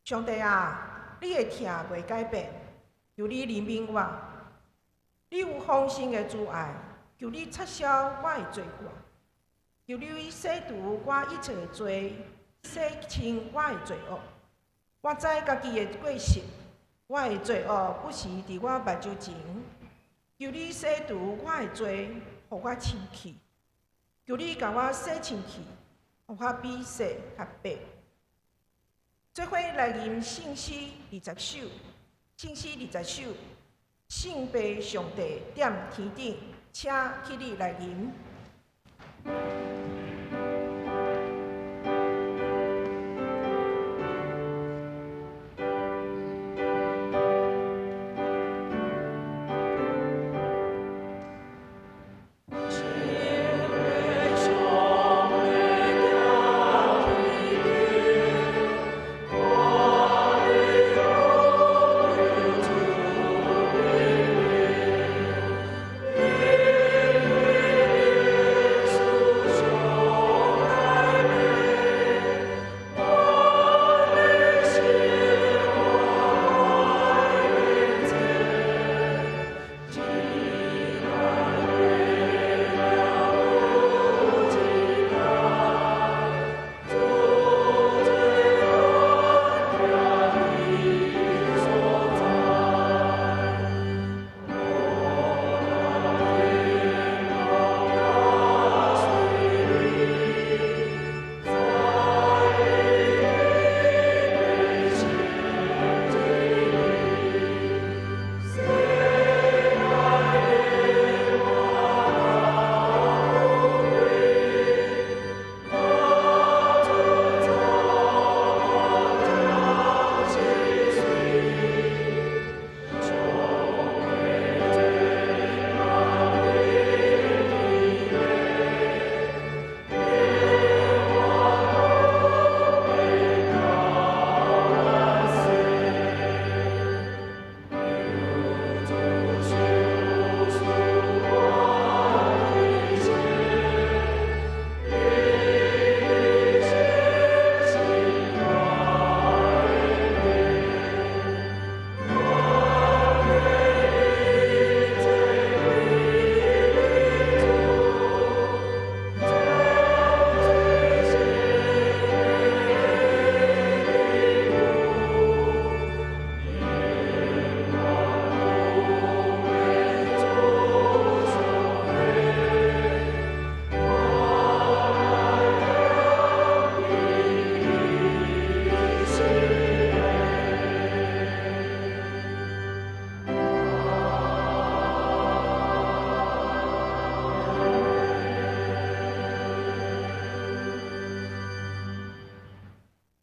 上帝啊，你的疼袂改變，求你憐憫我。你有豐盛的慈愛，求你擦消我的罪過，求你洗除我一切的罪，洗清我的罪惡。我知家己的過失，我的罪惡不時佇我目睭前。求你洗除我的罪，予我清氣。求你共我洗清氣，予我比雪較白。做伙來吟聖詩二十首，聖詩二十首，聖父上帝踮天頂，請起立來吟。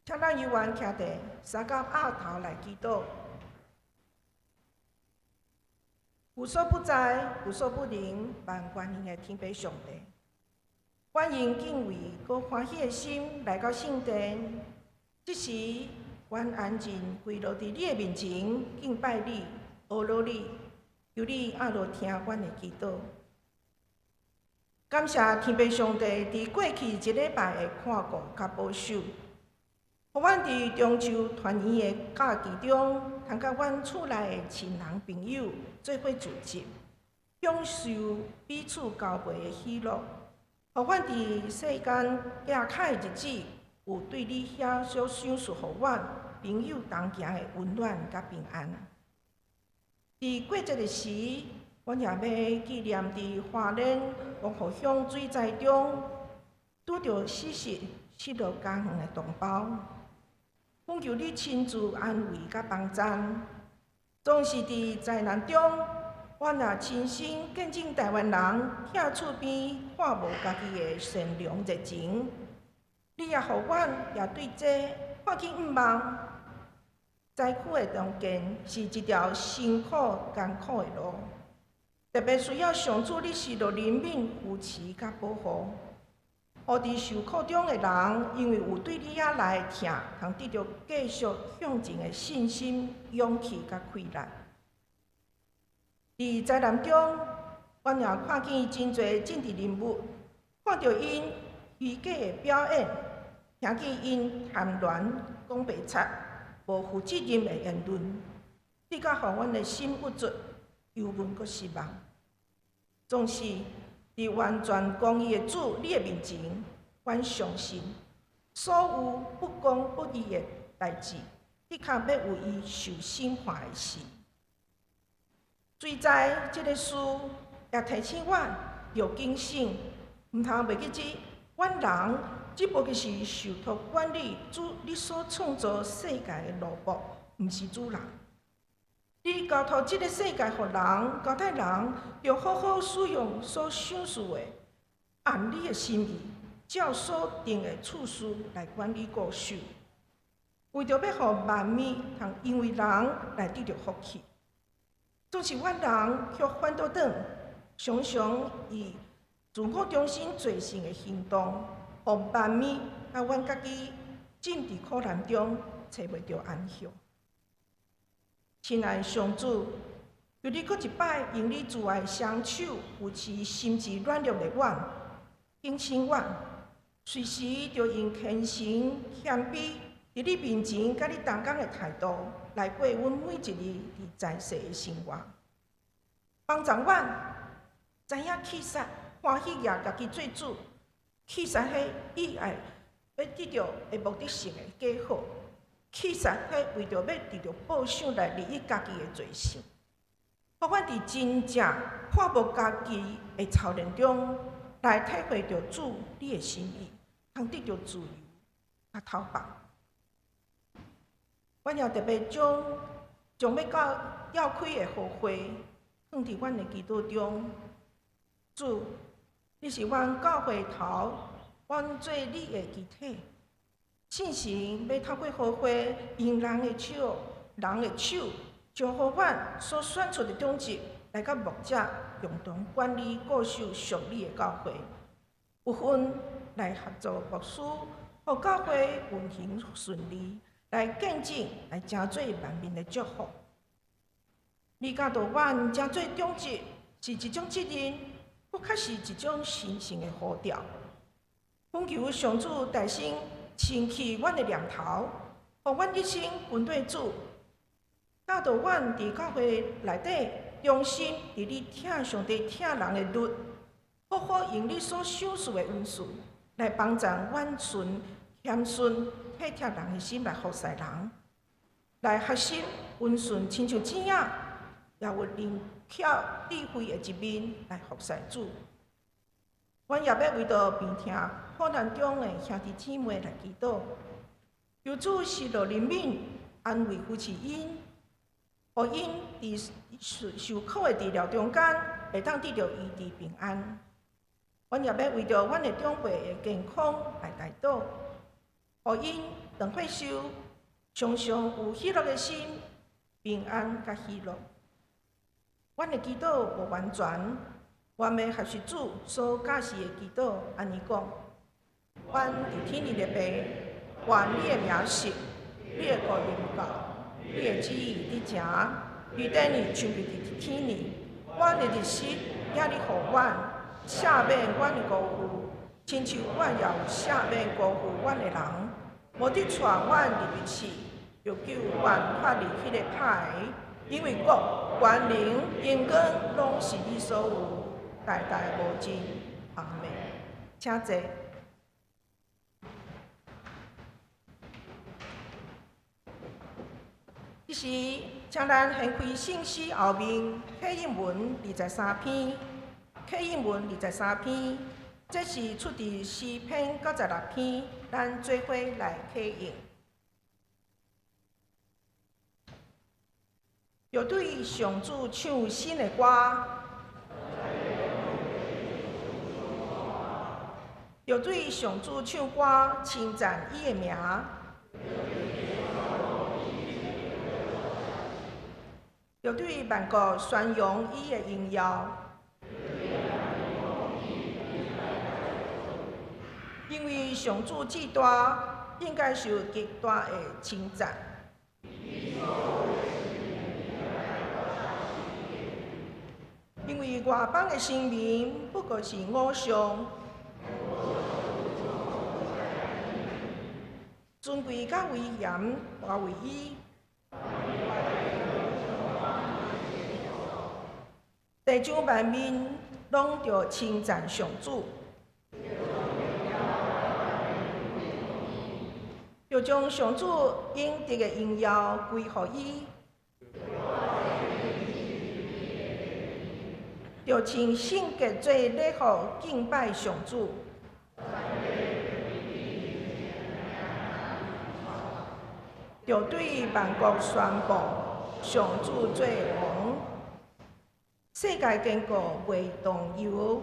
請咱猶原徛佇三甲額頭來祈禱。無所不在、無所不能、萬權能的天父上帝，阮用敬畏閣歡喜的心來到聖殿，這時，阮安靜跪落佇你的面前，敬拜你、阿羅你，求你阿羅聽阮的祈禱。感謝天父上帝佇過去一禮拜的看顧佮保守，予阮佇中秋團圓的假期中，通佮阮厝內的親人朋友做伙聚集，享受彼此交陪的喜樂，予阮佇世間寄較的日子，有對你遐所賞賜予阮朋友同行的溫暖佮平安。佇過節的時，阮也欲紀念佇花蓮王后鄉水災中拄著死失失落家園的同胞，懇求你親自安慰佮幫贊。總是佇災難中，阮也親身見證臺灣人疼厝邊看無家己的善良熱情。你也予阮也對這看見向望。災區的重建是一條辛苦艱苦的路，特別需要上主你施予憐憫、扶持佮保護，予佇受苦中的人，因為有對你遐來的疼，通得著繼續向前的信心、勇氣佮氣力。佇災難中，阮也看見真濟政治人物，看著𪜶虛假的表演，聽見𪜶貪婪講白賊，無無負責任的言論，直到予阮的心鬱卒、憂悶閣失望。總是佇完全公義的主你的面前，阮相信所有不公不義的代誌，的確欲有伊受審判的時。追知這个事，也提醒阮著警醒，毋通袂記得，阮人只不過是受託管理主你所創造世界的奴僕，毋是主人。你交託這个世界予人，交代人，著好好使用所賞賜的，按你的心意，照所定的次序來管理顧守，為著欲予萬物通因為人來得著福氣。總是阮人卻反倒轉，常常以自我中心做成的行動，予萬物佮阮家己浸佇苦難中，揣袂著安息。親愛的上主，求你閣一擺用你慈愛雙手扶持心智軟弱的阮，警醒阮，隨時著用虔誠謙卑，佇你面前佮你同工的態度來過阮每一日佇在世的生活，幫助阮知影棄殺歡喜掠家己做主，棄殺彼意愛欲得著的目的性的假好，棄殺彼為著欲得著報賞來利益家己的罪性，予阮佇真正看無家己的操練中，來體會著主你的心意，通得著自由佮透放。阮也特別將將欲到召開的和會放佇阮的祈禱中。主，你是阮教會頭，阮做你的肢體。聖神欲透過和會，用人的手，將予阮所選出的長執來佮牧者共同管理顧守屬你的教會，有份來合作牧師，予教會運行順利，來見證，來成做萬民的祝福。你教導阮成做長執是一種責任，閣較是一種神聖的呼召。懇求上主大聖清去阮的念頭，予阮一生跟綴主，教導阮佇教會內底忠心佇你疼上帝疼人的律，好好用你所賞賜的恩賜來幫助阮存謙遜體貼人的心來服侍人，來學習溫順親像子仔，也有靈巧智慧的一面來服侍主。阮也欲為著病痛苦難中的兄弟姊妹來祈禱，求主施落憐憫，安慰扶持𪜶，予𪜶佇受受苦的治療中間，會當得著醫治平安。阮也欲為著阮的長輩的健康來代禱，予𪜶長歲壽，常常有喜樂的心、平安佮喜樂。阮的祈禱無完全，願欲學習主所教示的祈禱，按呢講：阮佇天裡的父，願你的名聖，你的國臨到，你的旨意得成，佇地裡親像佇天裡。阮的日食，請你予阮，赦免阮的辜負，親像阮也有赦免辜負阮的人。無得帶阮入去試，著救阮脫離彼个歹的。因為國、權能、榮光，攏是你所有，代代無盡。阿們。請坐。這時，請咱掀開聖詩後面啟應文二十三篇，啟應文二十三篇，這是出自詩篇96篇，咱做伙來啟應。著對上主唱新的歌，著對上主唱歌，稱讚伊的名。著對萬國宣揚伊的榮耀。因為上主至大，應該受極大的稱讚。因為外邦的神明不過是偶像，尊貴佮威嚴活為伊。地上萬民攏著稱讚上主，著將上主應得的榮耀歸予伊，著穿聖潔做禮服敬拜上主，著對萬國宣布上主做王，世界堅固袂動搖，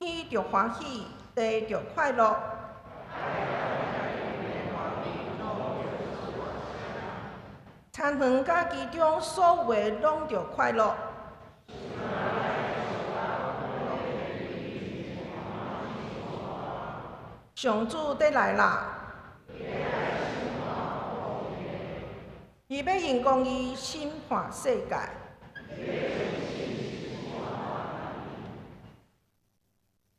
天著歡喜，地著快樂。田園佮其中所有的攏著快樂。上主欲來啦！伊欲用公義審判世界。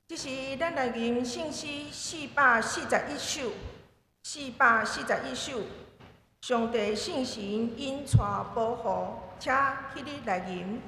這時，咱來吟聖詩441首，441首。上帝聖神引帶保護，請起立來吟。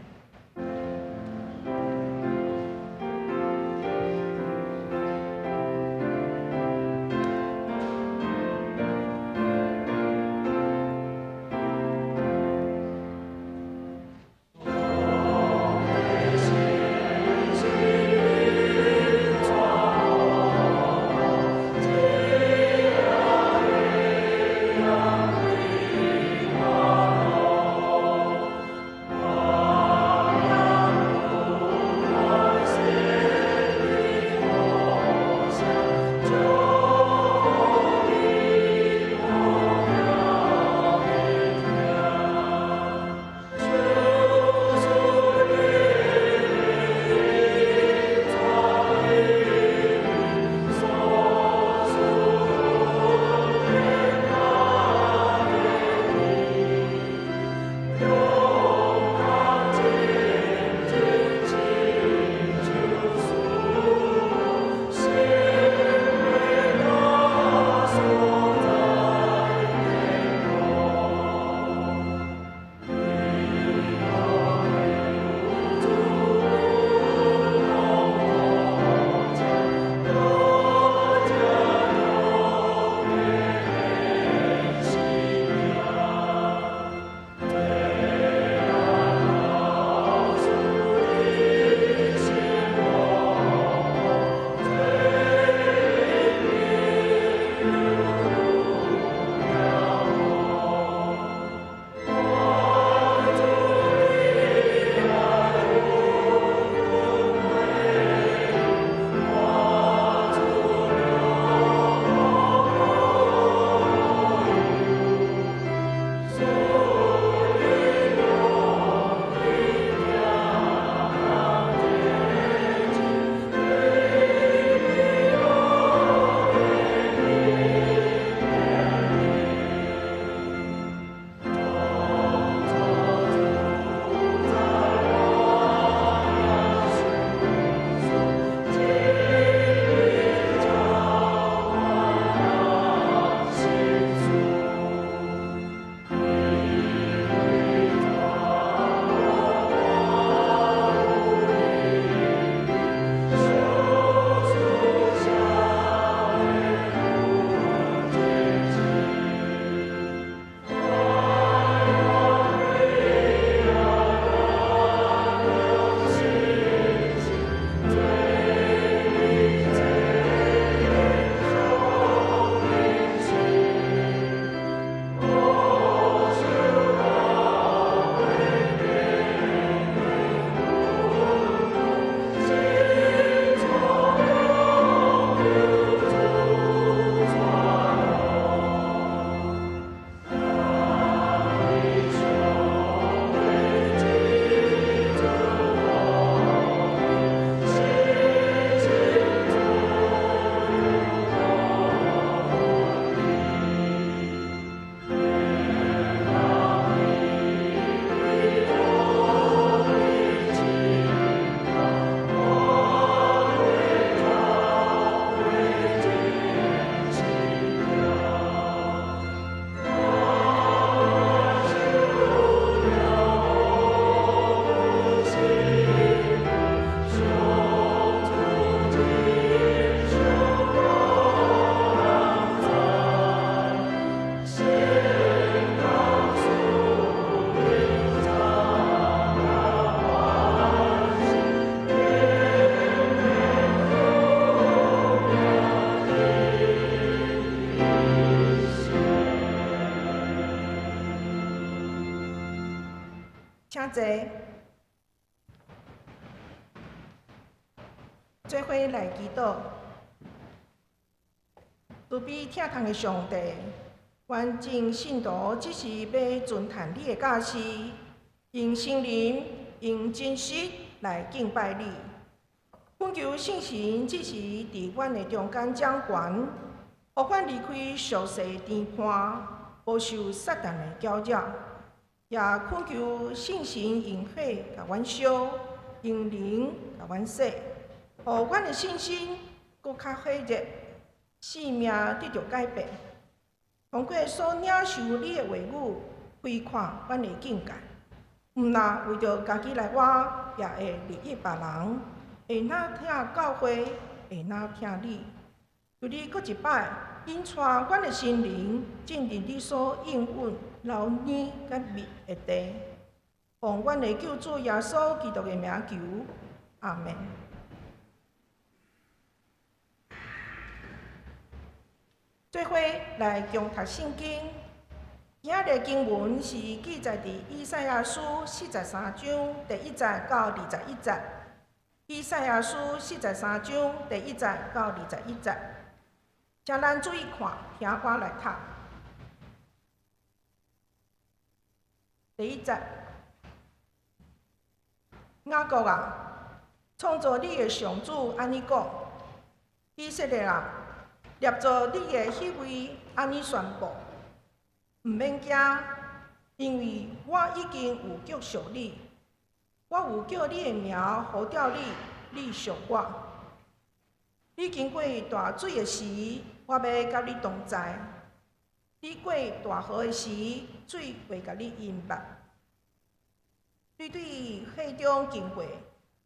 請坐。做伙來祈禱，慈悲疼痛的上帝，阮眾信徒這時欲遵行你的教示，用聖靈、用真實來敬拜你。懇求聖神這時佇阮的中間掌權，予阮離開俗世甜伴，無受撒旦的攪擾。也懇求聖神用火共阮燒，用靈共阮洗，予阮的信心閣較火熱，生命得著改變。通過所領受你的話語，開闊阮的境界。毋若為著家己來活，也會利益別人，會若疼教會，會若疼你。求你閣一擺引帶阮的心靈進入你所應允流奶佮蜜的地。奉阮的救主耶穌基督的名求，阿門。做伙來共讀聖經，今仔日經文是記載佇以賽亞書43章第1節到21節。以賽亞書43章第1節到21節，請咱注意看，聽我來讀。第一節，雅各啊，創造你的上主按呢講：以色列啊，捏造你的彼位按呢宣布，毋免驚，因為我已經有救贖你，我有叫你的名呼召你，你屬我。你經過大水的時，我欲佮你同在；你過大河的時，水袂共你淹沒。你對火中經過，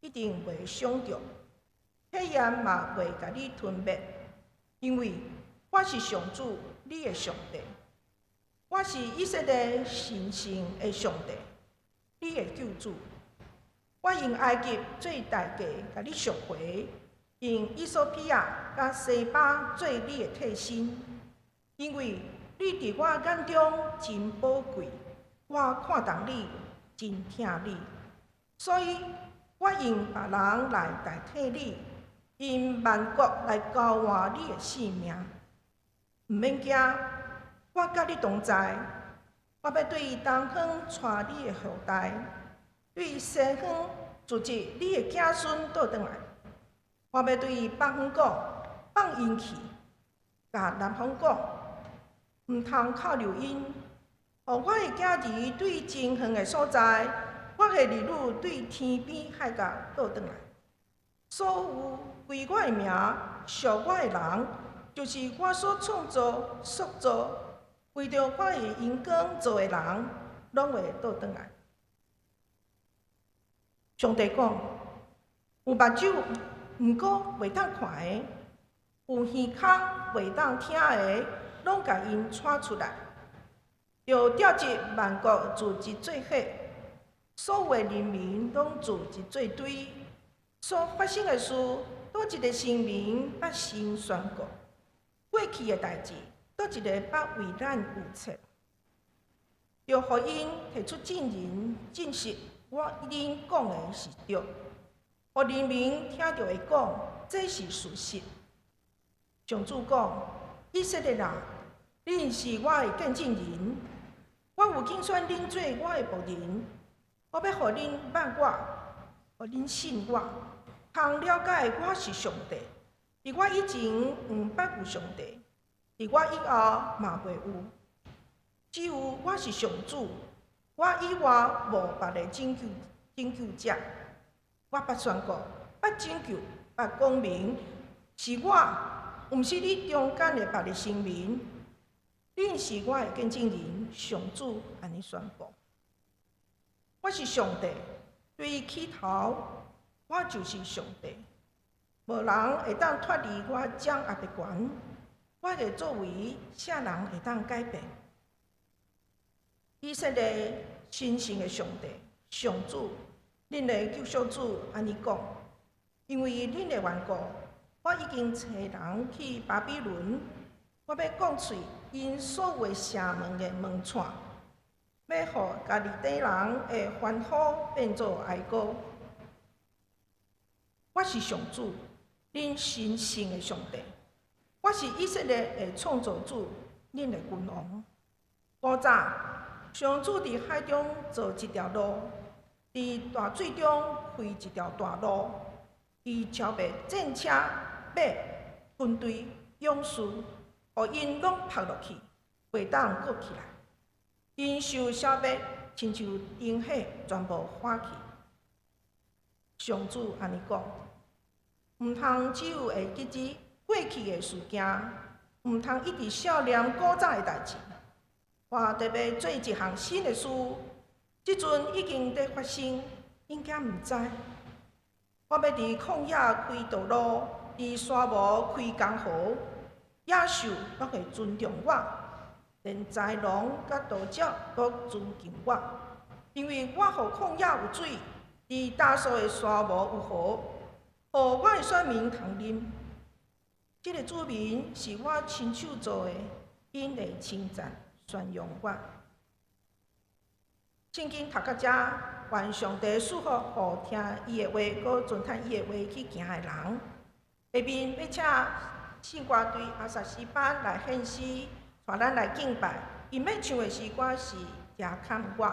一定袂傷著，火焰嘛袂共你吞滅。因為我是上主，你的上帝，我是以色列神聖的上帝，你的救主。我用埃及做代價，共你贖回；用衣索比亞佮西巴做你的替身。因為你佇我眼中真寶貴，我看重你，真疼你，所以我用別人來代替你。用萬國來交換你的性命，毋免驚，我佮你同在。我欲對東方帶你的後代，對西方組織你的子孫倒轉來。我欲對北方講，放𪜶去；共南方講，毋通扣留𪜶。予我的囝兒對真遠的所在，我的兒女對天邊海角倒轉來。所有歸我的名、屬我的人，就是我所創造、塑造，為著我的榮光做的人，攏會倒轉來。上帝講：有目睭，毋過袂當看的；有耳孔袂當聽的，攏共𪜶帶出來。著召集萬國聚集做伙，所有的人民攏聚集做堆。所發生的事，佗一个先民捌先宣告？過去的代誌，佗一個捌為咱預測？著予𪜶提出證人，證實我恁講的是對。予人民聽著會講，這是事實。上主講：以色列啊，恁是我的見證人，我有揀選恁做我的僕人，我欲予恁捌我，予恁信我。通了解我是上帝，佇我以前毋捌有上帝，佇我以後嘛袂有。只有我是上主，我以外無別个拯救拯救者。我捌宣告，捌拯救，捌講明，是我，毋是你中間的別个神明。恁是我的見證人，上主按呢宣布。我是上帝，對起頭。我就是上帝，無人會當脫離我掌握的權。我的作為，啥人會當改變？以色列神聖的上帝，上主，恁的救贖主按呢講：因為恁的緣故，我已經差人去巴比倫，我欲摃碎𪜶所有城門的門掣，欲予迦勒底人的歡呼變做哀歌。我是上主，恁神聖的上帝。我是以色列的創造主，恁的君王。古早，上主佇海中造一條路，佇大水中開一條大路。伊超越戰車、馬、軍隊、勇士，予𪜶攏曝落去，袂當閣起來。𪜶受消滅，親像燈火全部火去。上主按呢講，毋通只有會記得過去的事件，毋通一直數念古早的代誌。我特欲做一項新的事，這陣已經佇發生，恁敢毋知？我欲佇曠野開道路，佇沙漠開江河，野獸攏會尊重我，連豺狼佮盜鳥閣尊敬我，因為我予曠野有水，佇焦燥的沙漠有河，予我的選民通啉。這个子民是我親手造的，𪜶會稱讚宣揚我。聖經讀到遮，願上帝賜福予聽伊的話，閣遵趁伊的話去行的人。下面欲請聖歌隊阿薩詩班來獻詩，帶咱來敬拜。𪜶欲唱的詩歌是《耶看我》。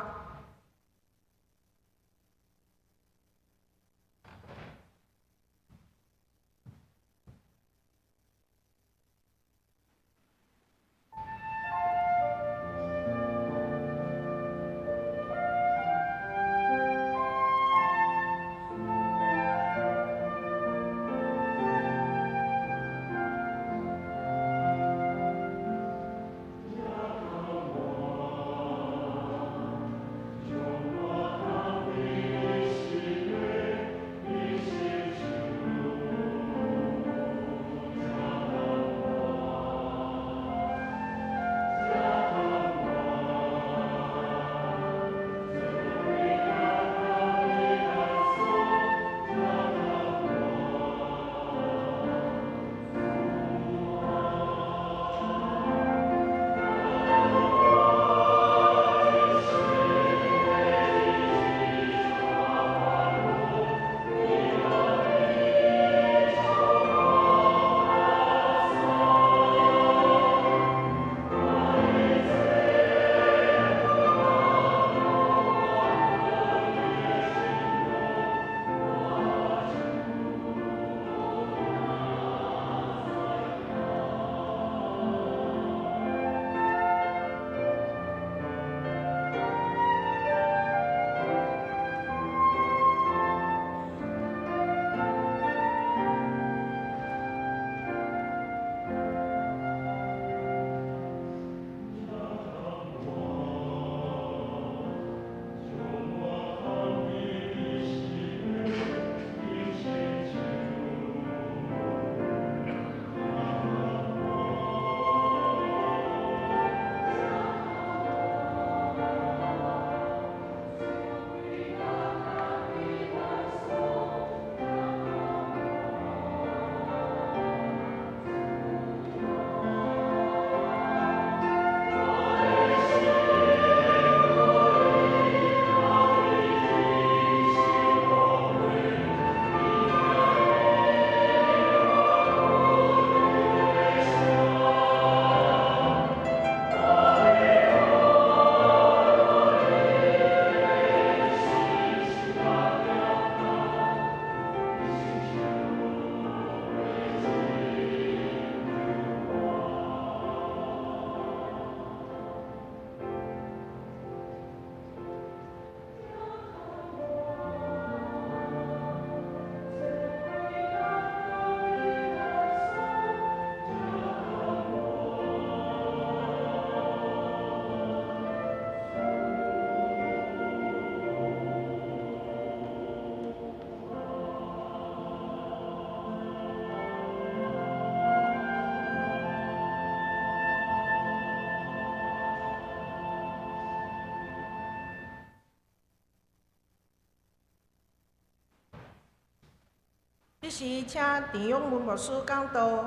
這時，請陳永文牧師講道，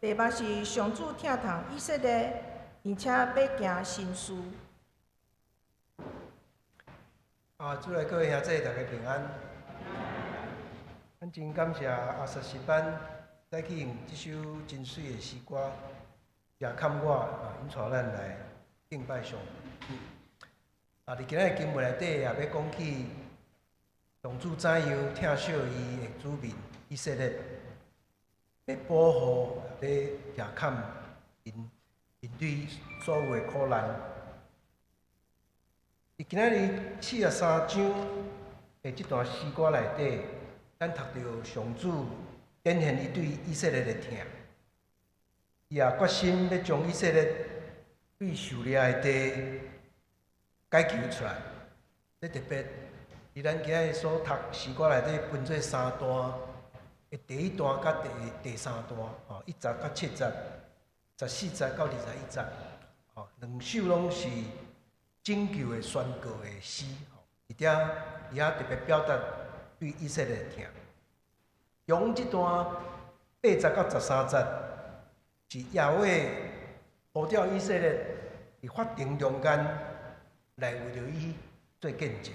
題目是上主疼痛以色列，而且欲行新事。啊，主內各位兄弟，大家平安。咱真感謝阿實習班再去用這首真媠的詩歌，也坎我啊，引帶咱來敬拜上帝。啊，佇今仔日經文內底也欲講起上主怎樣疼惜伊的子民以色列，欲保護、欲遮崁𪜶面對所有的苦難。佇今仔日43章的這段詩歌內底，咱讀著上主展現伊對以色列的疼，伊也決心欲將以色列對受掠的地解救出來。這特別佇咱今日所讀詩歌內底分做三段，的第一段佮第三段，吼，1節到7節，14節到21節，吼，兩首攏是拯救的宣告的詩，吼，而且伊遐特別表達對以色列的疼。用這段8節到13節是耶和華呼召以色列佇法庭中間來為著伊做見證。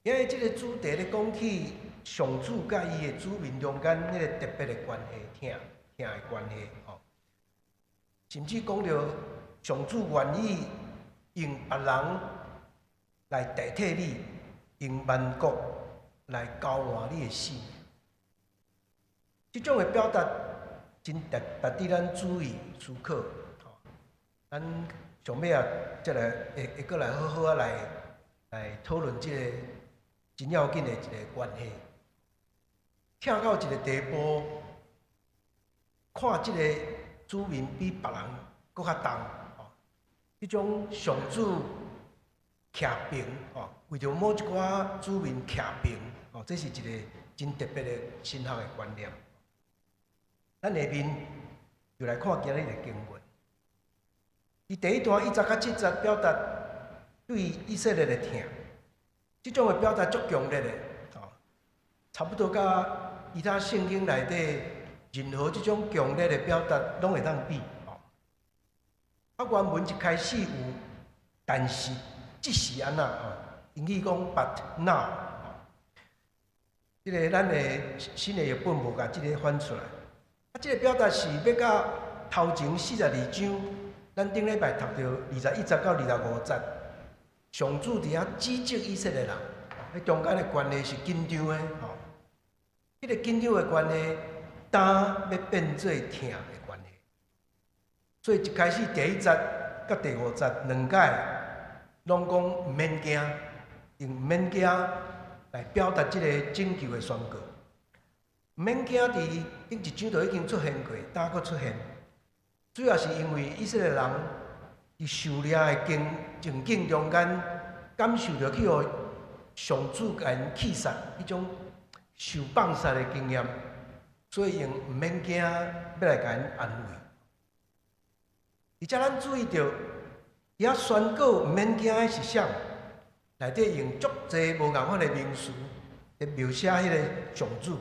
今日這個主題咧講起上主佮伊的子民中間彼个特別的關係，疼疼的關係，吼，甚至講著上主願意用別人來代替你，用萬國來交換你的性命。這種的表達真值值得咱注意思考。吼，咱上尾啊，才來會會閣來好好仔來來討論這个真要緊的一个關係。疼到一个地步，看這个子民比別人閣較重，吼，彼種上主徛平，吼，為著某一寡子民徛平，吼，這是一个真特別的神學的觀念。咱下面就來看今日的經文。伊第一段1節到7節表達對以色列的疼，這種的表達足強烈的，吼，差不多佮其他聖經內底任何這種強烈的表達攏會當比。吼，啊，原文一開始有，但是這是按怎吼？英語講 but now，這个咱的新的譯本無共這个翻出來。啊，這个表達是欲佮頭前42章，咱頂禮拜讀著21節到25節，上主佇遐指責以色列人，彼中間的關係是緊張的，吼。彼个緊張的關係，焦欲變做疼的關係。所以一開始第一節佮第五節兩擺攏講毋免驚，用毋免驚來表達這个拯救的宣告。毋免驚，佇頂一章就已經出現過，焦閣出現，主要是因為以色列人佇受掠的經情景中間，感受著去予上主共𪜶棄殺彼種受放殺的經驗，所以用毋免驚欲來共𪜶安慰。而且咱注意著，伊遐宣告毋免驚的是啥？內底用足濟無仝款的名詞來描寫彼个上主，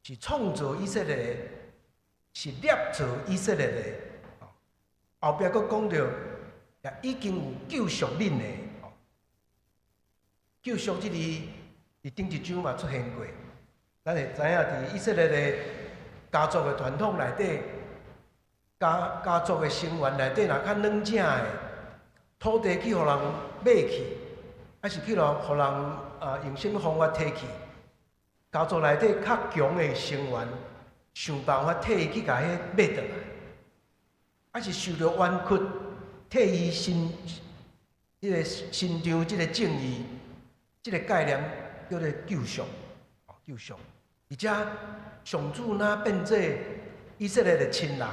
是創造以色列的，是捏造以色列的。後壁閣講著，也已經有救贖恁的。救贖這字佇頂一章嘛出現過，咱會知影佇以色列的家族的傳統內底，家族的成員內底，若較軟正的土地去予人買去，抑是去予人啊用啥物方法提去，家族內底較強的成員，想辦法替伊去共彼買轉來，抑是受著冤屈，替伊伸彼个伸張這个正義，這个概念叫做救贖，救贖。而且上主若變做以色列的親人，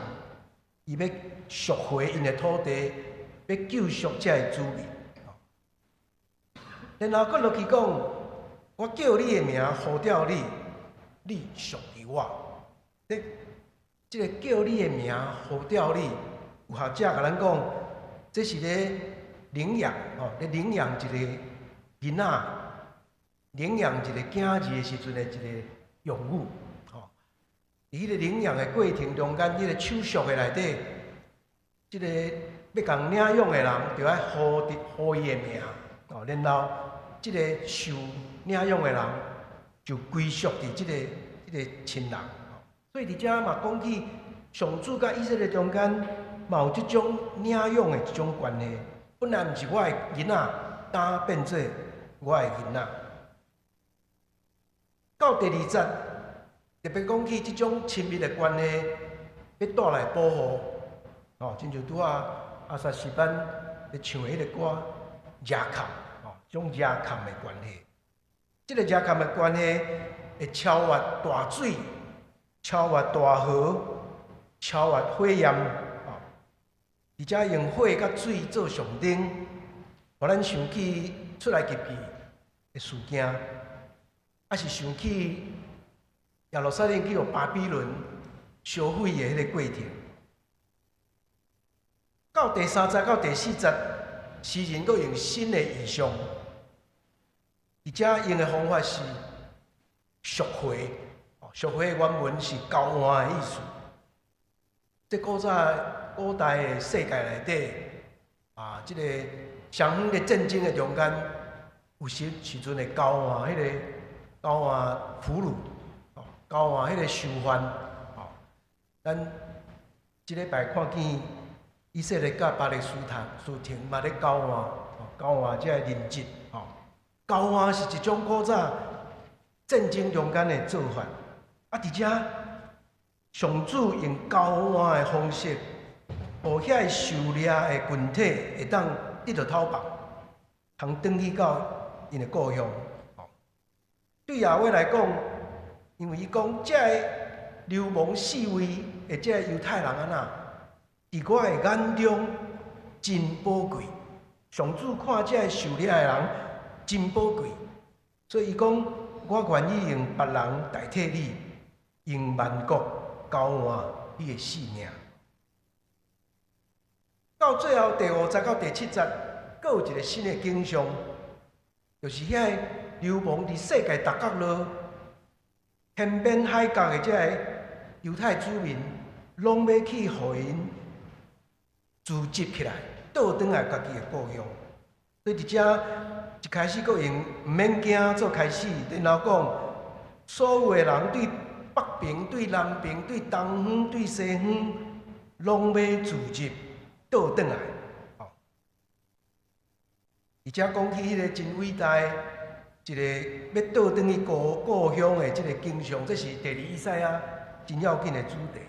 伊欲贖回𪜶的土地，欲救贖這个子民。然後閣落去講，我叫你的名，呼召你，你屬於我。這這个叫你的名，呼召你，有學者共咱講，這是咧領養，吼，咧領養一个囡仔，領養一個囝兒的時陣的一個用語，吼。佇彼个領養的過程中間，彼个手續的內底，這個欲共領養的人，就愛呼呼伊的名，哦，然後這個受領養的人就歸屬佇這個親人。所以佇遮嘛講起上主佮以色列中間嘛有這種領養的這種關係。本來毋是我的囡仔，今變做我的囡仔。到第二節，特別講起這種親密的關係，欲帶來保護。哦，親像拄仔阿薩詩班咧唱的彼个歌，依靠，哦，這種依靠的關係。這個依靠的關係會超越大水，超越大河，超越火焰，哦，而且用火佮水做象徵，予咱想起出埃及記的事件，抑是想起耶路撒冷去予巴比倫燒毀的彼個過程。到第三節到第四節，詩人閣用新的異象，而且用的方法是贖回，贖回的原文是交換的意思。這古早古代的世界內底，啊，這個雙方的戰爭的中間，有時時陣會交換彼個交換俘虜，交換彼個囚犯，哦，咱這禮拜看見以色列佮巴勒斯坦斯廷嘛咧交換，交換這个人質，哦，交換是一種古早戰爭中間的做法。啊，佇遮上主用交換的方式，予遐个受掠的群體會當得著透放，通轉去到𪜶的故鄉。對耶和華來講，因為伊講這个流亡四圍的這个猶太人按怎，佇我的眼中真寶貴。上主看這个受掠的人真寶貴，所以伊講我願意用別人代替你，用萬國交換你的性命。到最後第五節到第七節，閣有一個新的景象，就是遐个流亡佇世界逐角落、天邊海角的這个猶太子民，攏欲去予𪜶聚集起來，倒轉來家己的故鄉。所以佇遮一開始閣用毋免驚做開始，然後講所有的人對北邊、對南邊、對東方、對西方，攏欲聚集倒轉來。哦，而且講起彼个真偉大，一个欲倒轉去故鄉的這个景象，這是第二以賽亞真要緊的主題。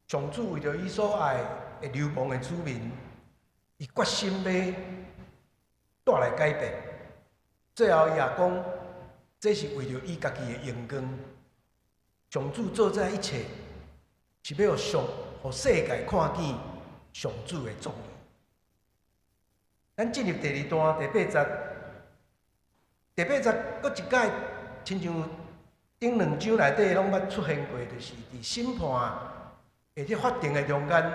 上主為著伊所愛的流亡的子民，伊決心欲帶來改變。最後伊也講，這是為著伊家己的榮光。上主做這一切，是欲予世界看見上主的作為。咱進入第二段第八節，第八節閣一擺，親像頂兩章內底攏捌出現過，就是佇審判或者法庭的中間，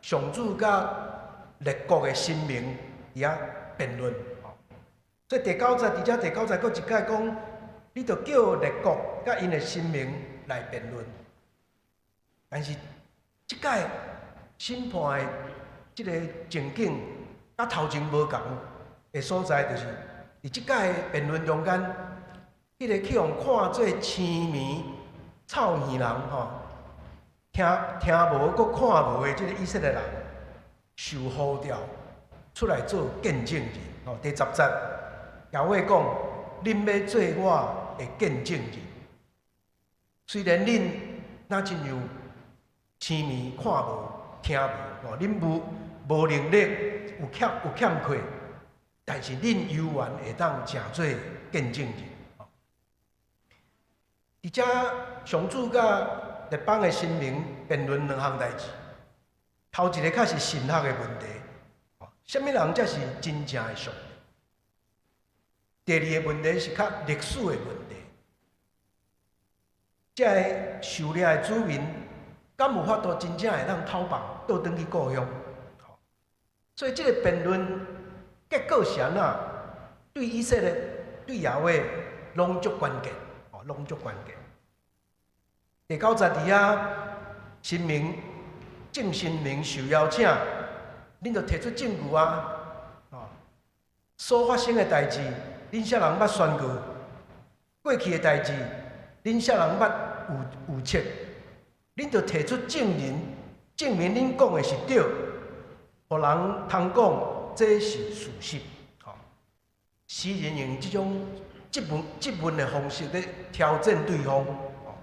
上主佮列國的神明佇遐辯論。所以第九節，佇遮第九節閣一擺講，你著叫列國佮𪜶的神明來辯論。但是這擺審判的這个情景，佮頭前無仝的所在，就是佇這擺辯論中間，彼个去予看做青盲臭耳人吼，聽無閣看無的這个以色列人，受呼召出來做見證人。吼，第十節，耶和華講：恁欲做我的見證人。雖然恁若親像青盲看無、聽無，吼，恁無能力有欠缺，但是恁猶原會當成做見證人。佇遮上主佮列邦的神明辯論兩項代誌，頭一个較是神學的問題，啥物人才是真正的上帝？第二个問題是較歷史的問題，這个受掠的子民，敢有法度真正會當透放倒轉去故鄉？所以這个辯論結果是按怎？對以色列、對耶和華攏足關鍵，哦，攏足關鍵。第九節佇遐，神明眾神明受邀請，恁著提出證據啊！哦，所發生的代誌，恁啥人捌宣告？過去的代誌，恁啥人捌預測？恁著提出證人，證明恁講的是對，予人通講這是事實。吼，詩人用這種質問的方式咧挑戰對方，吼，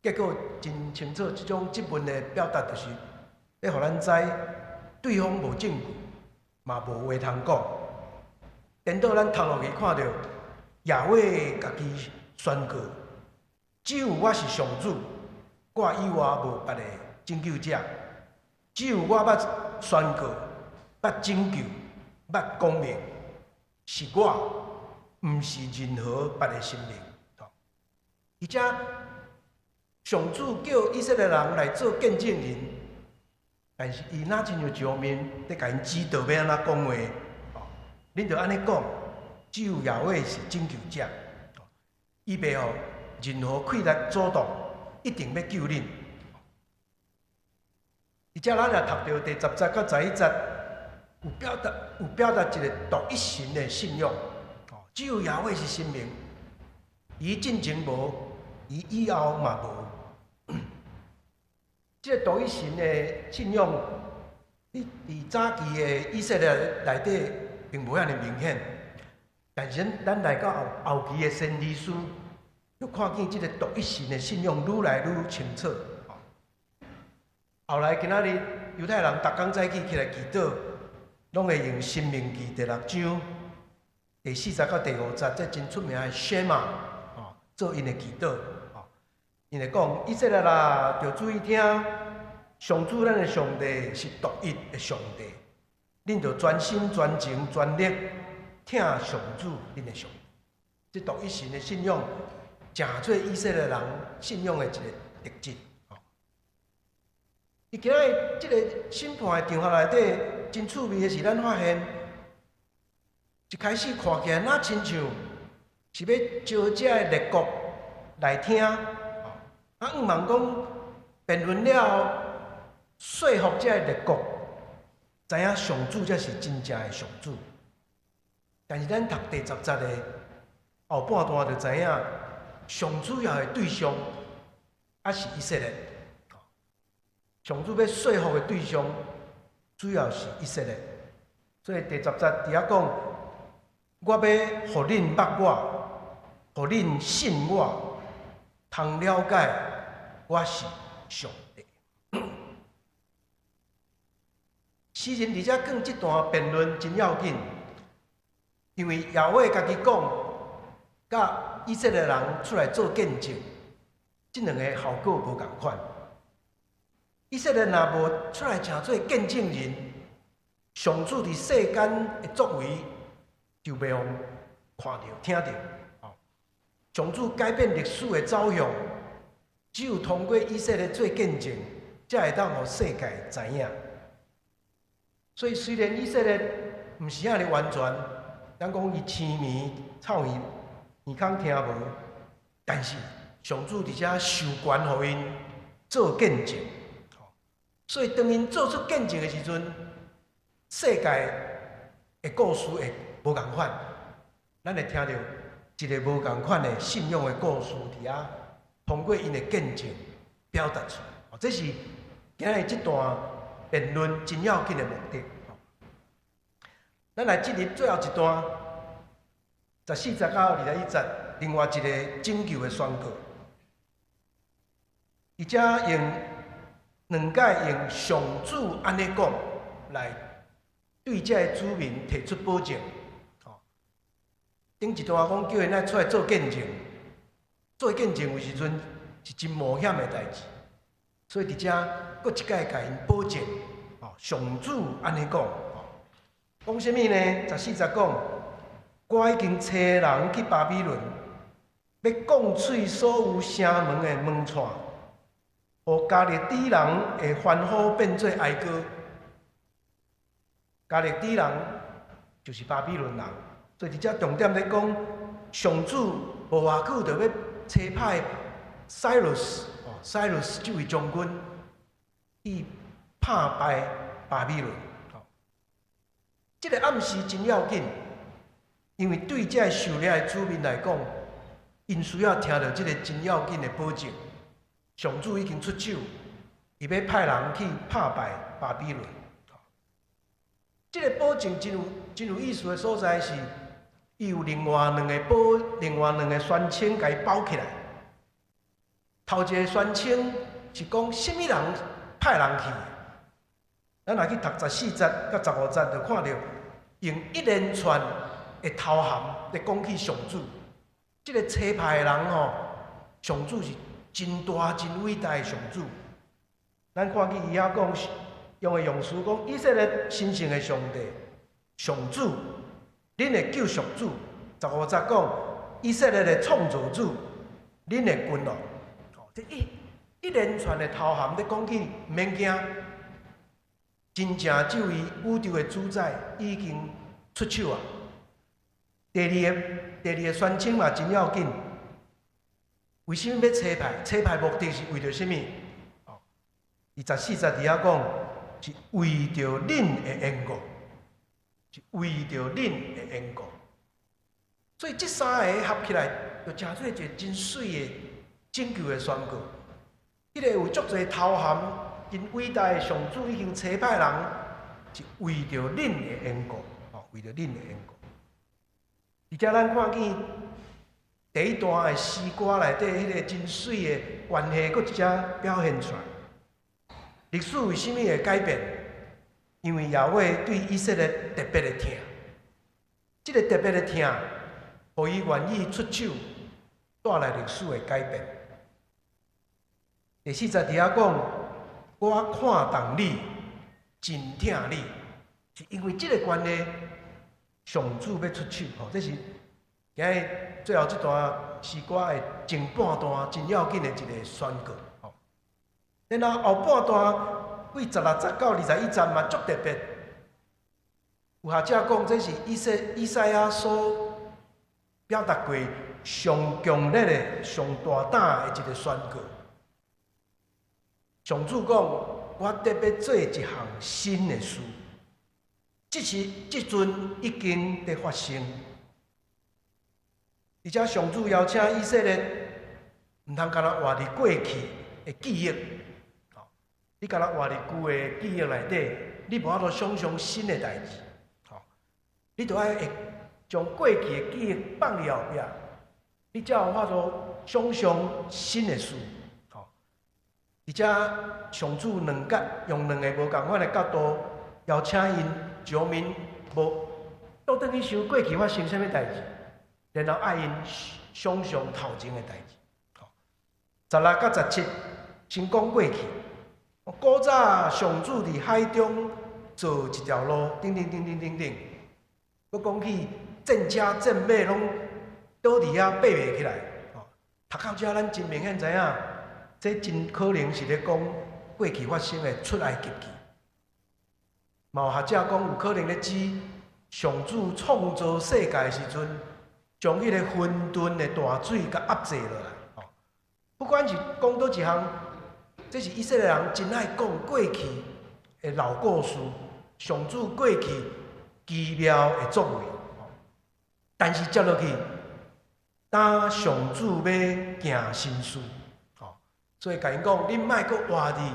結果真清楚，這種質問的表達就是咧予咱知對方無證據，嘛無話通講。顛倒咱讀落去看著耶和華家己宣告：只有我是上主，我以外無別个拯救者。只有我捌宣告、捌拯救、捌講明，是我，毋是任何別个神明。而且上主叫以色列人來做見證人，但是伊若親像上面咧共𪜶指導欲按怎講話，恁著按呢講，只有耶和華是拯救者，伊袂予任何氣力阻擋，一定欲救恁。而且咱若讀著第十節佮11節，有表達一个獨一神的信仰。只有耶和華是神明，伊進前無，伊以後嘛無。這个獨一神的信仰，佇早期的以色列內底並無遐爾明顯，但是咱來到後期的先知書，就看見這个獨一神的信仰愈來愈清楚。後來今仔日猶太人逐工早起起來祈禱，攏會用《申命記》第六章第四節到第五節，這真出名的 Shema，哦，做𪜶的祈禱。哦，𪜶會講以色列啦，著注意聽，上主咱的上帝是獨一的上帝，恁著專心專情專力疼上主恁的上帝。這獨一神的信仰，誠做以色列人信仰的一个特質。佇今仔日這个審判的場合內底，真趣味的是，咱發現一開始看起來若親像是欲招這个列國來聽，啊，向望講辯論了後，說服這个列國，知影上主才是真正的上主。但是咱讀第十節的後半段就知影，上主要的對象抑是以色列。上主欲說服的對象，主要是以色列。所以第十節佇遐講，我欲予恁捌我，予恁信我，通了解我是上帝。詩人佇遮講這段辯論真要緊，因為耶和華家己講，佮以色列人出來做見證，這兩个效果無仝款。以色列若無出來成做見證人，上主佇世間的作為就袂予看著、聽著。上主改變歷史的走向，只有通過以色列做見證，才會當予世界知影。所以雖然以色列毋是遐爾完全，咱講伊青耳、臭耳、耳孔聽無，但是上主佇遮授權予𪜶做見證。所以當𪜶做出見證的時陣，世界的故事會無仝款。咱會聽著一个無仝款的信仰的故事佇遐，通過𪜶的見證表達出來。這是今仔日這段辯論真要緊的目的。咱來進入最後一段，14節到21節，另外一个拯救的宣告。伊遮用兩擺用上主按呢講來對這个子民提出保證。頂一段講叫𪜶愛出來做見證，做見證有時陣是真冒險的代誌，所以佇遮閣一擺共𪜶保證。上主按呢講，講啥物呢？14節講，我已經差人去巴比倫，欲摃碎所有城門的門掣，予迦勒底人的歡呼變做哀歌。迦勒底人就是巴比倫人，所以佇遮重點咧講，上主無偌久就欲差派 Cyrus，哦，Cyrus 這位將軍去拍敗巴比倫。這个暗示真要緊，因為對這个受掠的子民來講，𪜶需要聽著這个真要緊的保證。上主已經出手，伊欲派人去拍敗巴比倫。這个保證真有意思的所在是，伊有另外兩个宣稱共伊包起來。頭一个宣稱是講啥物人派人去？咱若去讀14節佮15節，就看著用一連串的頭銜來講起上主。這个差派的人吼，上主是真大真偉大的上主。咱看見伊遐講用的用詞講以色列神聖的上帝，上主，恁的救贖主。15節講以色列的創造主，恁的君王。這一連串的頭銜咧講起，毋免驚，真正這位宇宙的主宰已經出手啊！第二个宣稱嘛真要緊，為啥物欲差派？差派目的是為著啥物？哦，伊14節佇遐講，是為著恁的緣故，是為著恁的緣故。所以這三个合起來，就成做一个真媠的拯救的宣告。彼个有足濟頭銜、真偉大的上主已經差派人，是為著恁的緣故，哦，為著恁的緣故。而且咱看見第一段的詩歌內底彼个真媠的關係，閣一隻表現出來。歷史為啥物會改變？因為耶和華對以色列特別的疼，這个特別的疼，予伊願意出手，帶來歷史的改變。第4節佇遐講，我看重你，真疼你，是因為這个關係，上主欲出手，吼，這是今日最後這段詩歌的前半段真要緊的一个宣告，吼。然後後半段對16節到21節嘛足特別，有學者講這是以賽亞所表達過上強烈的、上大膽的一个宣告。上主講，我特別做一項新的事，這時這陣已經佇發生。而且上主邀請以色列，毋通干焦活佇過去的記憶，你干焦活佇舊的記憶內底，你無法度想像新的代誌，你著愛會將過去的記憶放佇後壁，你才有法度想像新的事。而且上主兩角用兩个無仝款的角度邀請𪜶石民無倒轉去想過去發生啥物代誌，然後愛𪜶想像頭前的代誌。16佮17先講過去，古早上主佇海中造一條路，等等等等等等，閣講起戰車戰馬攏倒佇遐爬袂起來。讀到遮，咱真明顯知影，這真可能是咧講過去發生的出埃及記。嘛有學者講，有可能咧指上主創造世界的時陣，將彼個混沌的大水共壓制落來。不管是講佗一項，這是以色列人真愛講過去的老故事，上主過去奇妙的作為。但是接落去，當上主欲行新事，所以共𪜶講，恁莫閣活佇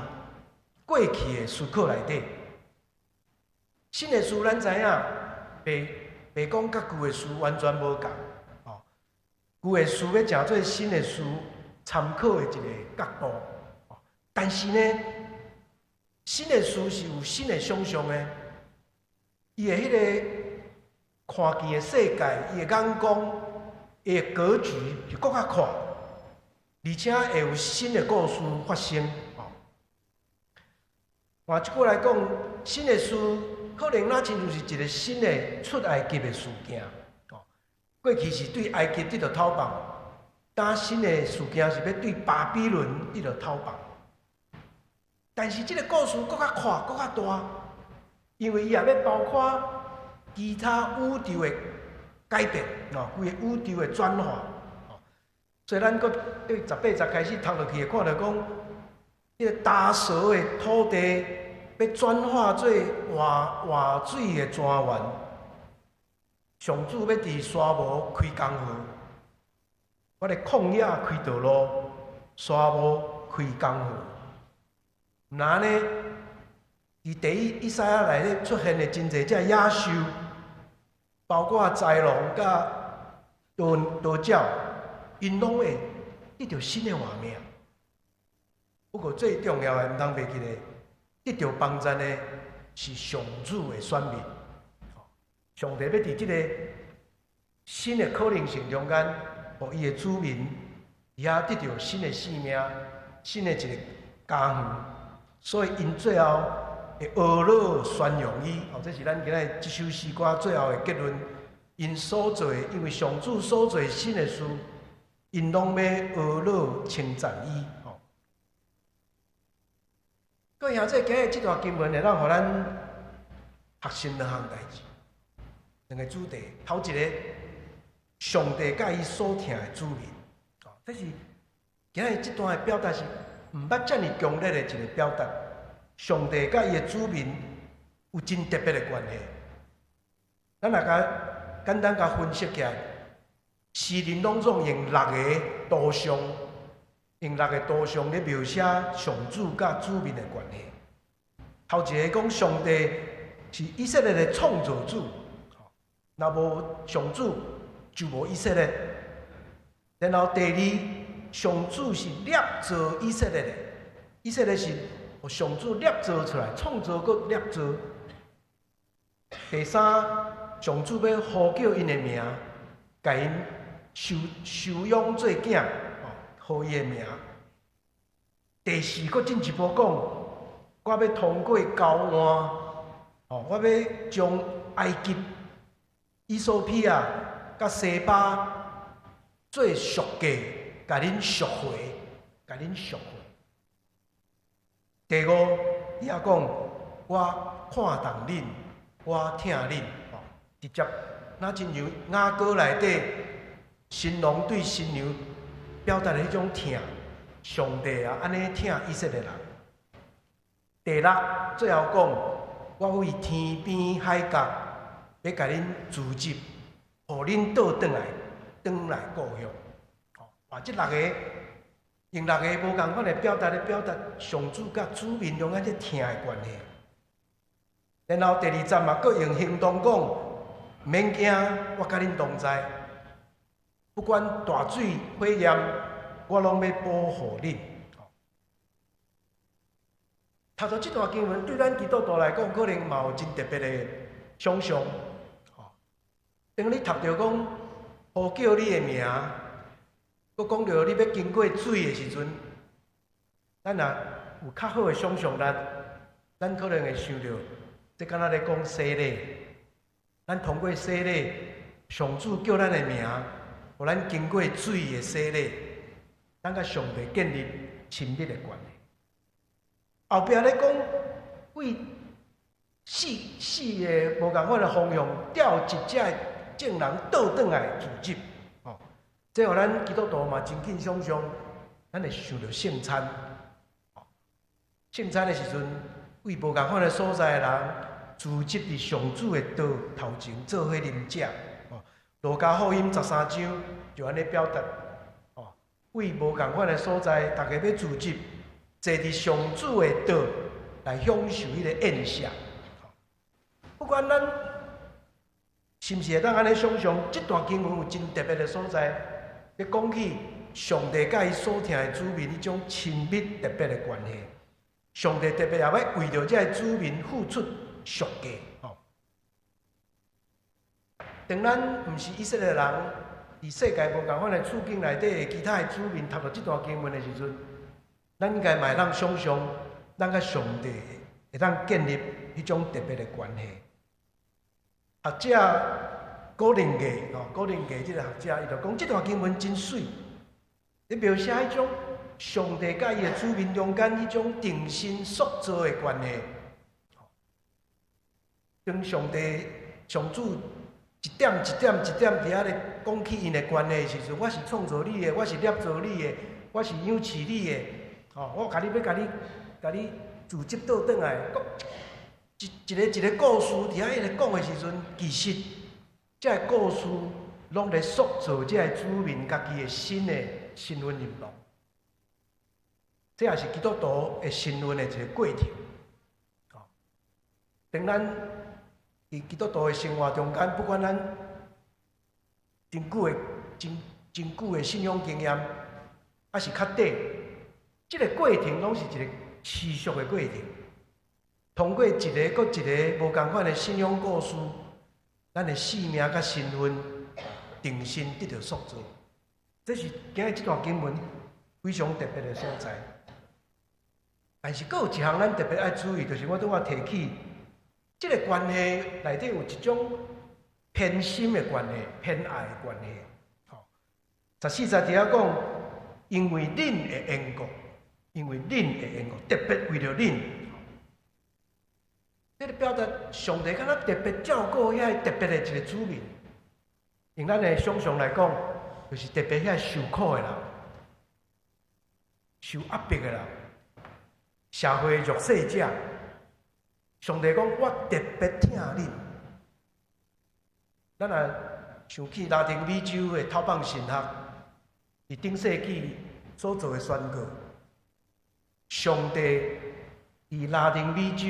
過去的思考內底。新的事咱知影，袂講佮舊的事完全無仝，舊的事欲成做新的事參考的一个角度。但是呢，新的事是有新的想象的，伊的彼个看見的世界，伊的眼光，伊的格局是閣較闊，而且會有新的故事發生。換一句來講，新的事可能若親像是一个新的出埃及的事件。過去是對埃及得著討放，當新的事件是欲對巴比倫得著討放。但是這个故事閣較闊，閣較大，因為伊也欲包括其他宇宙的改變，規个宇宙的轉化。所以咱閣對18節開始讀落去，會看著講，彼个大蛇的土地。欲轉化做活活水的泉源，上主欲佇沙漠開江河，我咧曠野開道路，沙漠開江河。毋若按呢，佇第一以賽亞內底出現的真濟隻野獸，包括豺狼佮跺跺鳥，𪜶攏會得著新的活命。不過最重要的，毋通袂記得，得著幫贊的是上主的選民。上帝欲佇這个新的可能性中間，予伊的子民佇遐得著新的生命、新的一个家園。所以𪜶最後會呵咾宣揚伊，哦，這是咱今仔這首詩歌最後的結論。𪜶所做的，因為上主所做新的事，𪜶攏欲呵咾稱讚伊。吼，各位兄弟，今日這段經文會當予咱學習兩項代誌，兩个主題。頭一个，上帝佮伊所疼的子民，哦，這是今日這段的表達是毋捌遮爾強烈的一个表達。上帝佮伊的子民有真特別的關係。咱若共簡單共分析起來，詩人攏總用六个圖像，用六个圖像咧描寫上主佮子民的關係。頭一个講上帝是以色列的創造主，若無上主就無以色列。然後第二，上主是捏造以色列的，以色列是予上主捏造出來，創造閣捏造。第三，上主欲呼叫𪜶的名，共𪜶收收養做囝，哦，予伊的名。第四，閣進一步講，我欲通過交換，哦，我欲將埃及、衣索比亞佮西巴做贖價，共恁贖回，共恁贖回。第五，伊也講，我看重恁，我疼恁，哦，直接若親像雅歌內底新郎對新娘表達的彼種疼，上帝啊，按呢疼以色列人。第六，最後講，我為天邊海角欲共恁聚集，予恁倒轉來，轉來故鄉。哦，這六个用六個無仝款的表達咧表達上主佮子民中間這疼的關係。然後第二節嘛，閣用行動講，毋免驚，我佮恁同在。不管大水火焰，我攏欲保護恁。讀著這段經文，對咱基督徒來講，可能嘛有真特別的想象。當你讀著講呼叫你的名，閣講著你欲經過水的時陣，咱若有較好的想象力，咱可能會想著，這敢若咧講洗禮。咱通過洗禮，上主叫咱的名，予咱經過水的洗禮，咱佮上帝建立親密的關係。後壁咧講，為四四个無仝款的方向調集這个眾人倒轉來聚集，哦，這予咱基督徒嘛真緊想象，咱會想著聖餐。聖餐的時陣，為無仝款的所在的人聚集佇上主的桌頭前做伙啉食。哦，路加福音13章就按呢表達，哦，為無仝款的所在，逐家欲聚集，坐佇上主的桌來享受彼个宴席。不管咱是毋是會當按呢想象，這段經文有真特別的所在，咧講起上帝佮伊所疼的子民彼種親密特別的關係。上帝特別也欲為著這个子民付出贖價。吼，當咱毋是以色列人，佇世界無仝款的處境內底的其他的子民讀著這段經文的時陣，咱應該嘛會當想象，咱佮上帝會當建立彼種特別的關係。學者古靈閣，吼，古靈閣這个學者，伊就講這段經文真媠，咧描寫彼種上帝佮伊的子民中間彼種定身塑造的關係。當上帝上主一點一點一點佇遐咧講起𪜶的關係的時陣，我是創造你的，我是捏造你的，我是養飼你的，吼，我共你欲共你共你自執倒轉來，一一个一个故事佇遐一直講的時陣，其實這个故事攏咧塑造這个子民家己的新的身份認同。這也是基督徒的身份的一个過程。當咱佇基督徒的生活中間，不管咱真久的、真真久的信仰經驗，抑是較短，這个過程攏是一个持續的過程。通過一个閣一个無仝款的信仰故事，咱的生命佮身份重新得著塑造。這是今日這段經文非常特別的所在。但是，閣有一項咱特別愛注意，就是我拄仔提起，這个關係內底有一種偏心的關係、偏愛的關係。吼，14節佇遐講，因為恁的緣故，因為恁的緣故，特別為著恁。這个表達上帝敢若特別照顧遐个特別的一個子民。用咱的想像來講，就是特別遐受苦的人、受壓迫的人、社會弱勢者。上帝講：我特別疼恁。咱若想起拉丁美洲的討放神學，佇頂世紀所做的宣告，上帝佇拉丁美洲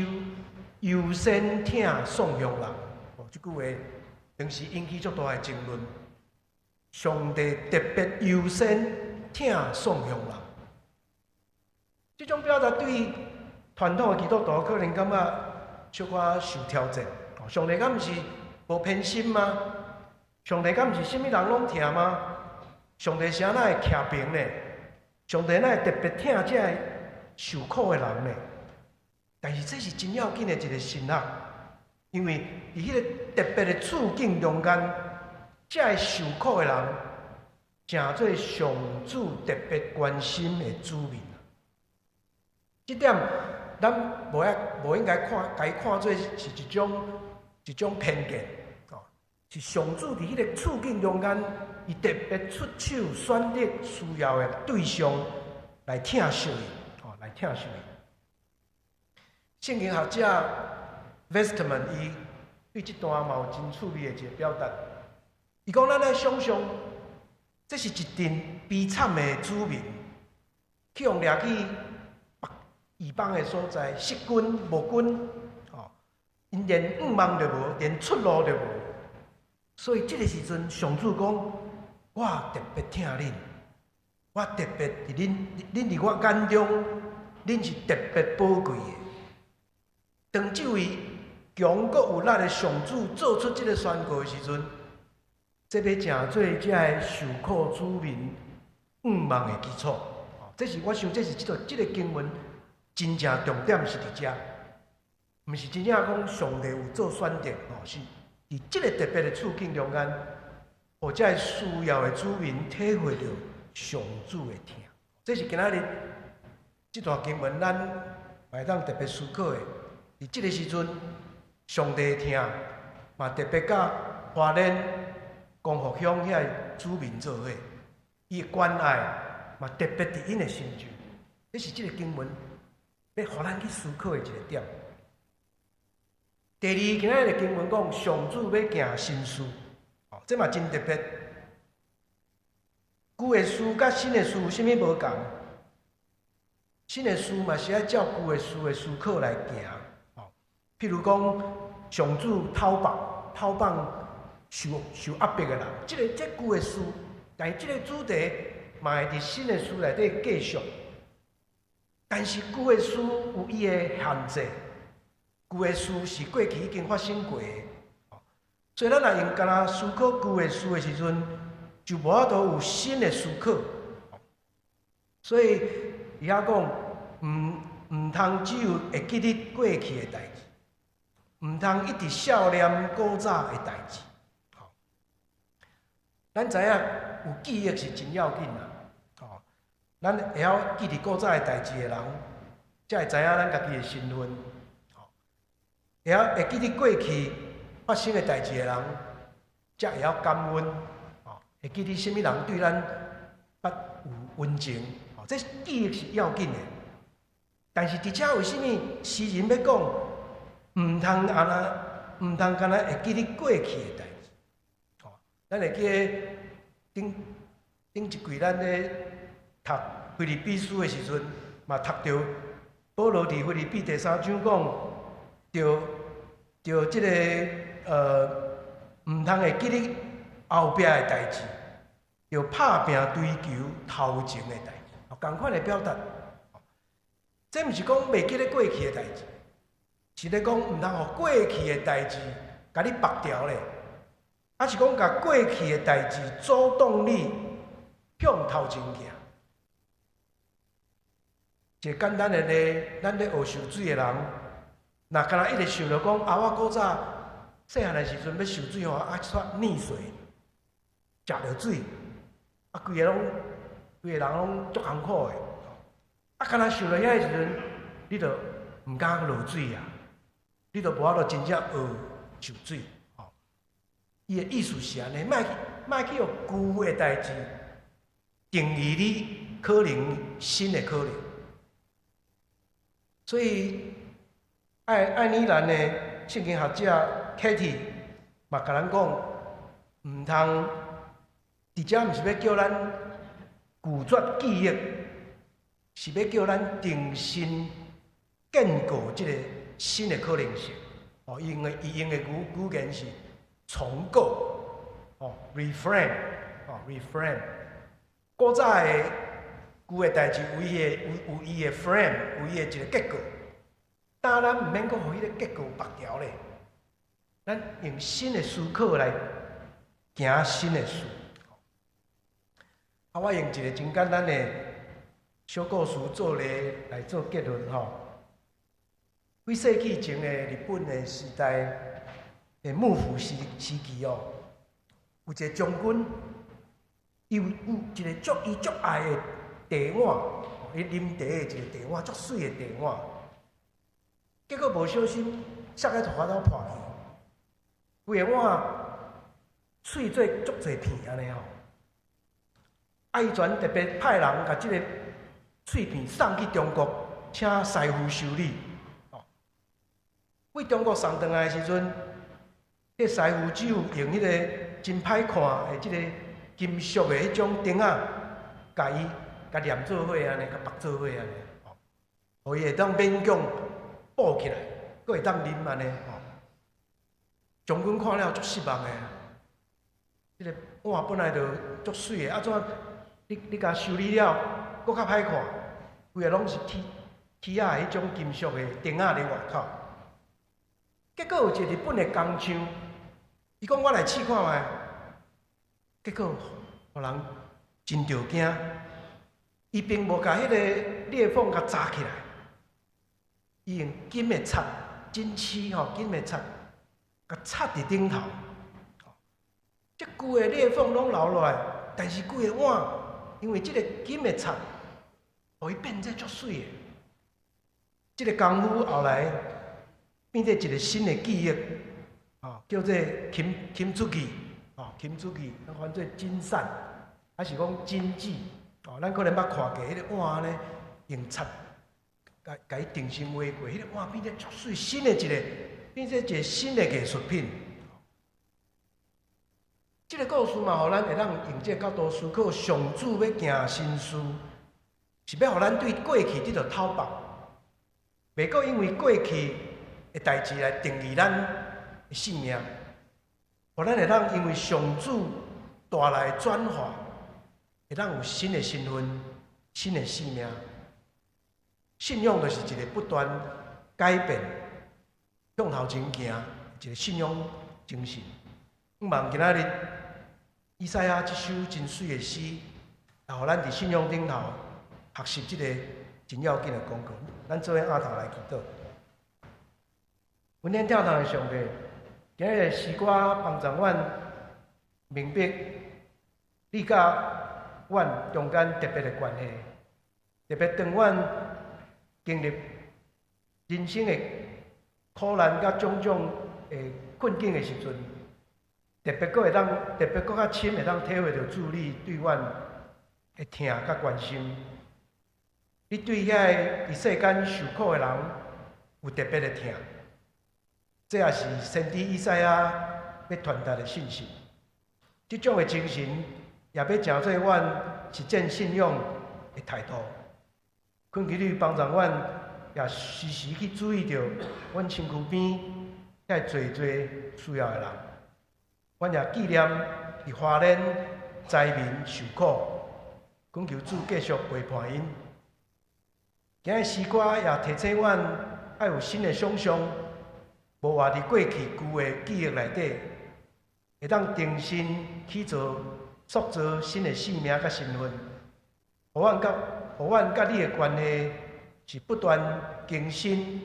優先疼宋鄉人。哦，這句話當時引起足大的爭論。上帝特別優先疼宋鄉人，這種表達對傳統的基督徒可能感覺小可受挑戰。上帝敢毋是無偏心嗎？上帝敢毋是啥物人攏疼嗎？上帝啥會徛平呢？上帝哪會特別疼這个受苦的人呢？但是這是真要緊的一個神學，因為佇彼個特別的處境中間，這个受苦的人，成做上主特別關心的子民。這點咱無愛無應該看，共伊看做是一種偏見，哦，是上主佇彼個處境中間，伊特別出手選擇需要的對象來疼惜伊，哦，來疼惜伊。聖經學者 Westermann 伊對這段嘛有真趣味的一個表達。伊講咱愛想象，這是一陣悲慘的子民，去予掠去別異邦的所在，失根無根，哦，𪜶連向望都無，連出路都無。所以這个時陣，上主講：我特別疼恁，我特別佇恁，恁佇我眼中，恁是特別寶貴的。當這位強閣有力的上主做出這个宣告的時陣，這欲成做這个受苦子民向望的基礎。這是我想，這是這個經文真正重點是佇遮，毋是真正講上帝有做選擇，哦，是佇這个特別的處境中間，予這个需要的子民體會著上主的疼。這是今仔日這段經文咱會當特別思考的。佇這个時陣，上帝的疼嘛特別佮花蓮光復鄉遐子民做伙，伊的關愛嘛特別佇𪜶的心中。這是這个經文欲予咱去思考的一個點。第二，今仔日的經文講，上主欲行新事，哦，這嘛真特別。舊的事佮新的事有啥物無仝？新的事嘛是愛照舊的事的思考來行。哦，譬如講，上主討放討放受壓迫的人，這舊的事，但是這个主題嘛會佇新的事內底繼續。但是舊的事有伊的限制，舊的事是過去已經發生過的，所以咱若用干焦思考舊的事的時陣，就無法度有新的思考。所以伊遐講，毋通只有會記得過去的代誌，毋通一直數念古早的代誌。咱知影有記憶是真要緊啦，吼，咱會曉記得古早的代誌的人，才會知影咱家己的身份。會曉會記得過去發生的代誌的人，才會曉感恩。吼，會記得啥物人對咱捌有溫情。吼，這記憶是要緊的。但是佇遮為啥物詩人欲講，毋通按呢，毋通干焦會記得過去的代誌。吼，咱會記得頂頂一季咱咧讀腓立比書的時陣，嘛讀著保羅佇腓立比第三章講，著著這个毋通會記得後壁的代誌，著拍拚追求頭前的代誌，仝款的表達。這毋是講袂記得過去的代誌，是咧講毋通予過去的代誌共你縛牢咧，抑是講共過去的代誌阻擋你向頭前行。一個簡單的例，咱咧學泅水的人，若敢若一直想著講啊，我古早細漢的時陣欲泅水吼，啊，煞溺水，食著水，啊，規個人攏足艱苦的。啊，敢若想著遐个時陣，你就毋敢落水啊，你就無法度真正學泅水。吼，伊的意思是按呢，莫去予舊的代誌定義你可能新的可能。所以愛愛爾蘭的聖經學者 Katie 嘛，共咱講，毋通佇遮毋是欲叫咱拒絕記憶，是欲叫咱重新建構這個新的可能性。哦，伊用的語言是重構，哦，reframe，哦，reframe。古早的舊的代誌有伊的 frame，有伊的一個結構，但咱毋免閣予彼个結構縛牢咧，咱用新的思考來行新的事。啊，我用一個真簡單的小故事做例來做結論吼。幾世紀前的日本的時代的幕府時期哦，有一個將軍，伊有一個伊足愛的茶碗，伊啉茶的一個茶碗，足媠的茶碗。結果無小心，摔甲塗跤頭破去，規個碗碎做足濟片按呢吼。啊，伊全特別派人共這个碎片送去中國，請師傅修理。哦，對中國送轉來的時陣，彼師傅只有用彼個真歹看的這个金屬的彼種釘仔，共伊共黏做伙按呢，共縛做伙按呢，吼，予伊會當勉強補起來，閣會當啉按呢，吼。將軍看了足失望的，這个碗本來就足媠的，啊怎你共修理了，閣較歹看，規个攏是鐵鐵仔的彼種金屬的釘仔佇外口。結果有一個日本的工匠，伊講我來試看覓，結果予人真著驚。伊並無共彼个裂縫共紮起來，伊用金的擦，金漆吼，金的擦，共擦佇頂頭。這舊的裂縫攏留落來，但是規個碗，因為這个金的擦，予伊變做足媠的。這个功夫後來變做一個新的技藝，吼，叫做金金珠技，吼，金珠技，咱翻做金缮，還是講金技，哦，咱可能捌看過彼个碗呢，用擦，共共伊重新畫過，彼个碗變做足媠，新的一个，變做一個新的藝術品。這个故事嘛，予咱會當用這个角度思考，上主欲行新事，是欲予咱對過去得著透縛，袂閣因為過去的代誌來定義咱的性命，予咱會當因為上主帶來轉化，會當有新的身份、新的生命。信仰就是一個不斷改變、向頭前行一個信仰精神。希望今仔日以賽亞這首真媠的詩，也予咱佇信仰頂頭學習這个真要緊的功課。咱做伙徛頭來祈禱。阮天堂的上帝，今日的詩歌幫助阮明白你佮阮中間特別的關係，特別當阮經歷人生的苦難佮種種的困境的時陣，特別閣會當特別閣較深會當體會著主你對阮的疼佮關心。你對遐个佇世間受苦的人有特別的疼。這也是先知以賽亞欲傳達的信息。這種的精神也欲成做阮實踐信仰的態度。懇求你幫助阮，也時時去注意著阮身軀邊遐濟濟需要的人。阮也紀念佇花蓮災民受苦，懇求主繼續陪伴𪜶。今日詩歌也提醒阮愛有新的想像，無活佇過去舊的記憶內底，會當重新去做塑造新的生命佮身份，予阮佮你的關係是不斷更新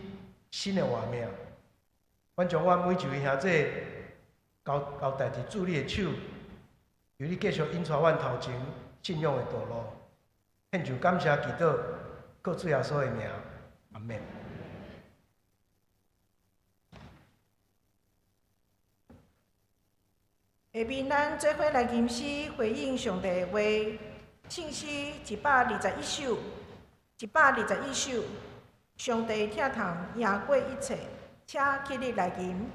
新的活命。阮將阮每一位兄弟交代佇主你的手，求你繼續引帶阮頭前信仰的道路。獻上感謝祈禱，靠主耶穌的名，阿們。下面咱做伙來吟詩回應上帝的話，聖詩121首，121首，上帝疼痛贏過一切，請起立來吟。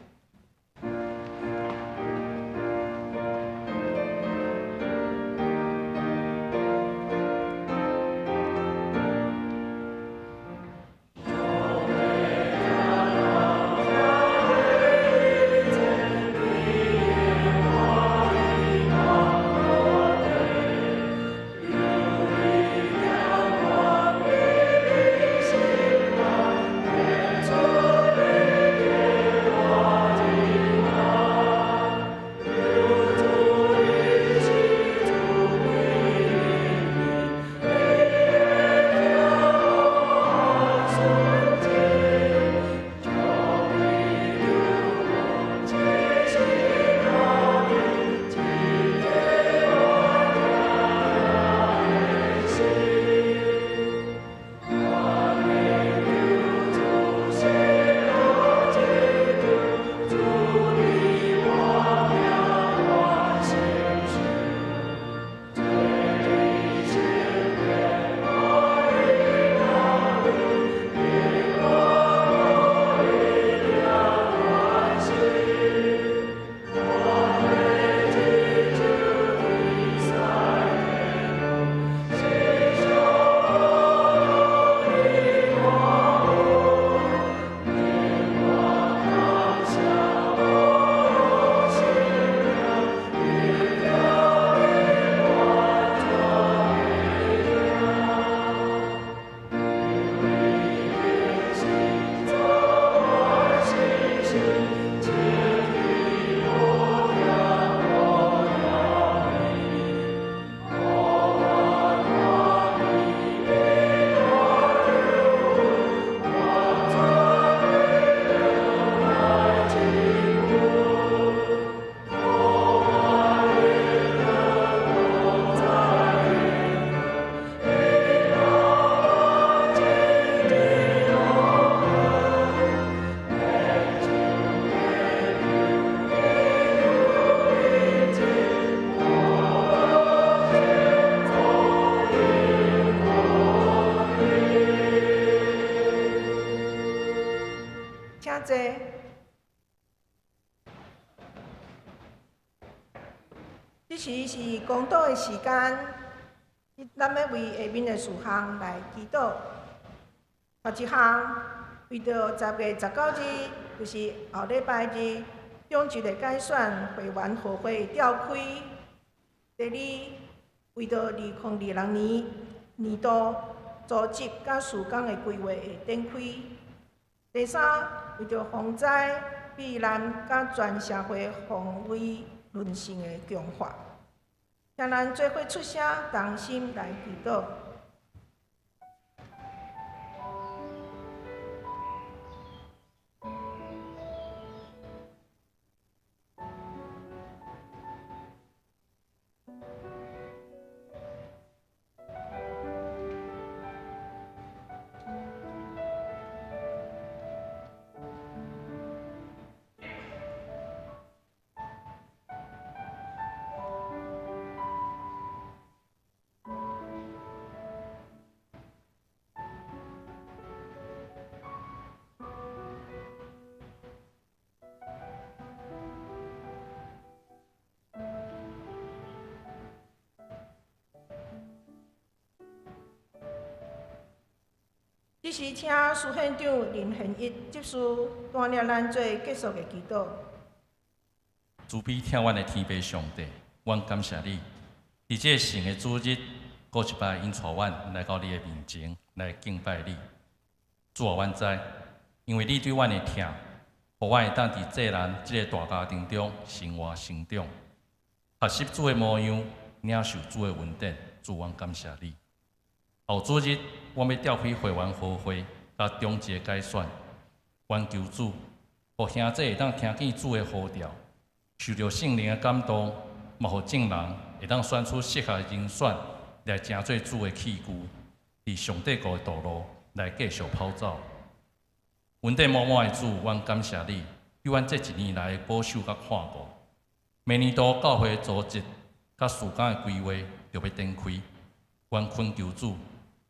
請坐。這時是公禱的時間，咱欲為下面的事項來祈禱。頭一項，為著10月19日，就是後禮拜日，長執的改選會員大會召開。第二，為著2026年年度組織佮事工的規劃的展開。第三，為著防災避難佮全社會防衛韌性的強化。請咱做伙出聲，同心來祈禱。這時請司縣長林憲一執事帶領咱做結束的祈禱。慈悲疼阮的天父上帝，阮感謝你，佇這个聖的主日，閣一擺引帶阮來到你的面前來敬拜你。主啊，阮知，因為你對阮的疼，予阮會當佇世人這个大家庭中生活成長，學習主的模樣，領受主的恩典。主，阮感謝你。後主日，阮欲召開會員和會，佮長執的改選。阮求主，予兄弟會當聽見主的呼召，受著聖靈的感動，嘛予眾人會當選出適合的人選來成做主的器具，佇上帝國的道路來繼續跑走。恩典滿滿的主，阮感謝你，對阮這一年來的保守佮看顧。明年度教會組織佮事工的規劃就欲展開，阮懇求主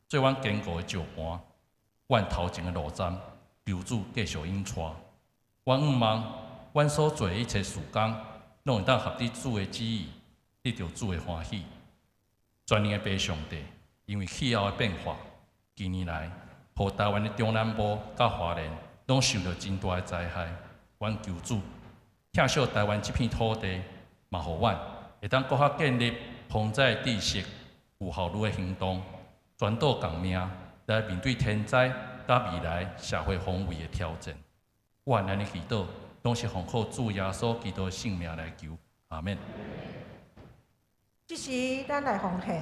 做阮堅固的石盤，阮頭前的路站，求主繼續引帶。阮向望，阮所做的一切事工，攏會當合佇主的旨意，得著主的歡喜。全能的父上帝，因為氣候的變化，近年來，予台灣的中南部佮花蓮攏受著真大的災害。阮求主疼惜台灣這片土地，嘛予阮會當閣較建立防災的知識、有效率的行動，全島共命來面對天災佮未來社會方位的挑戰。我按呢祈禱，攏是奉靠主耶穌基督的聖名來求，阿們。這時，咱來奉獻。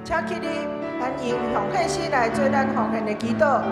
請起立，咱用奉獻詩來做咱奉獻的祈禱。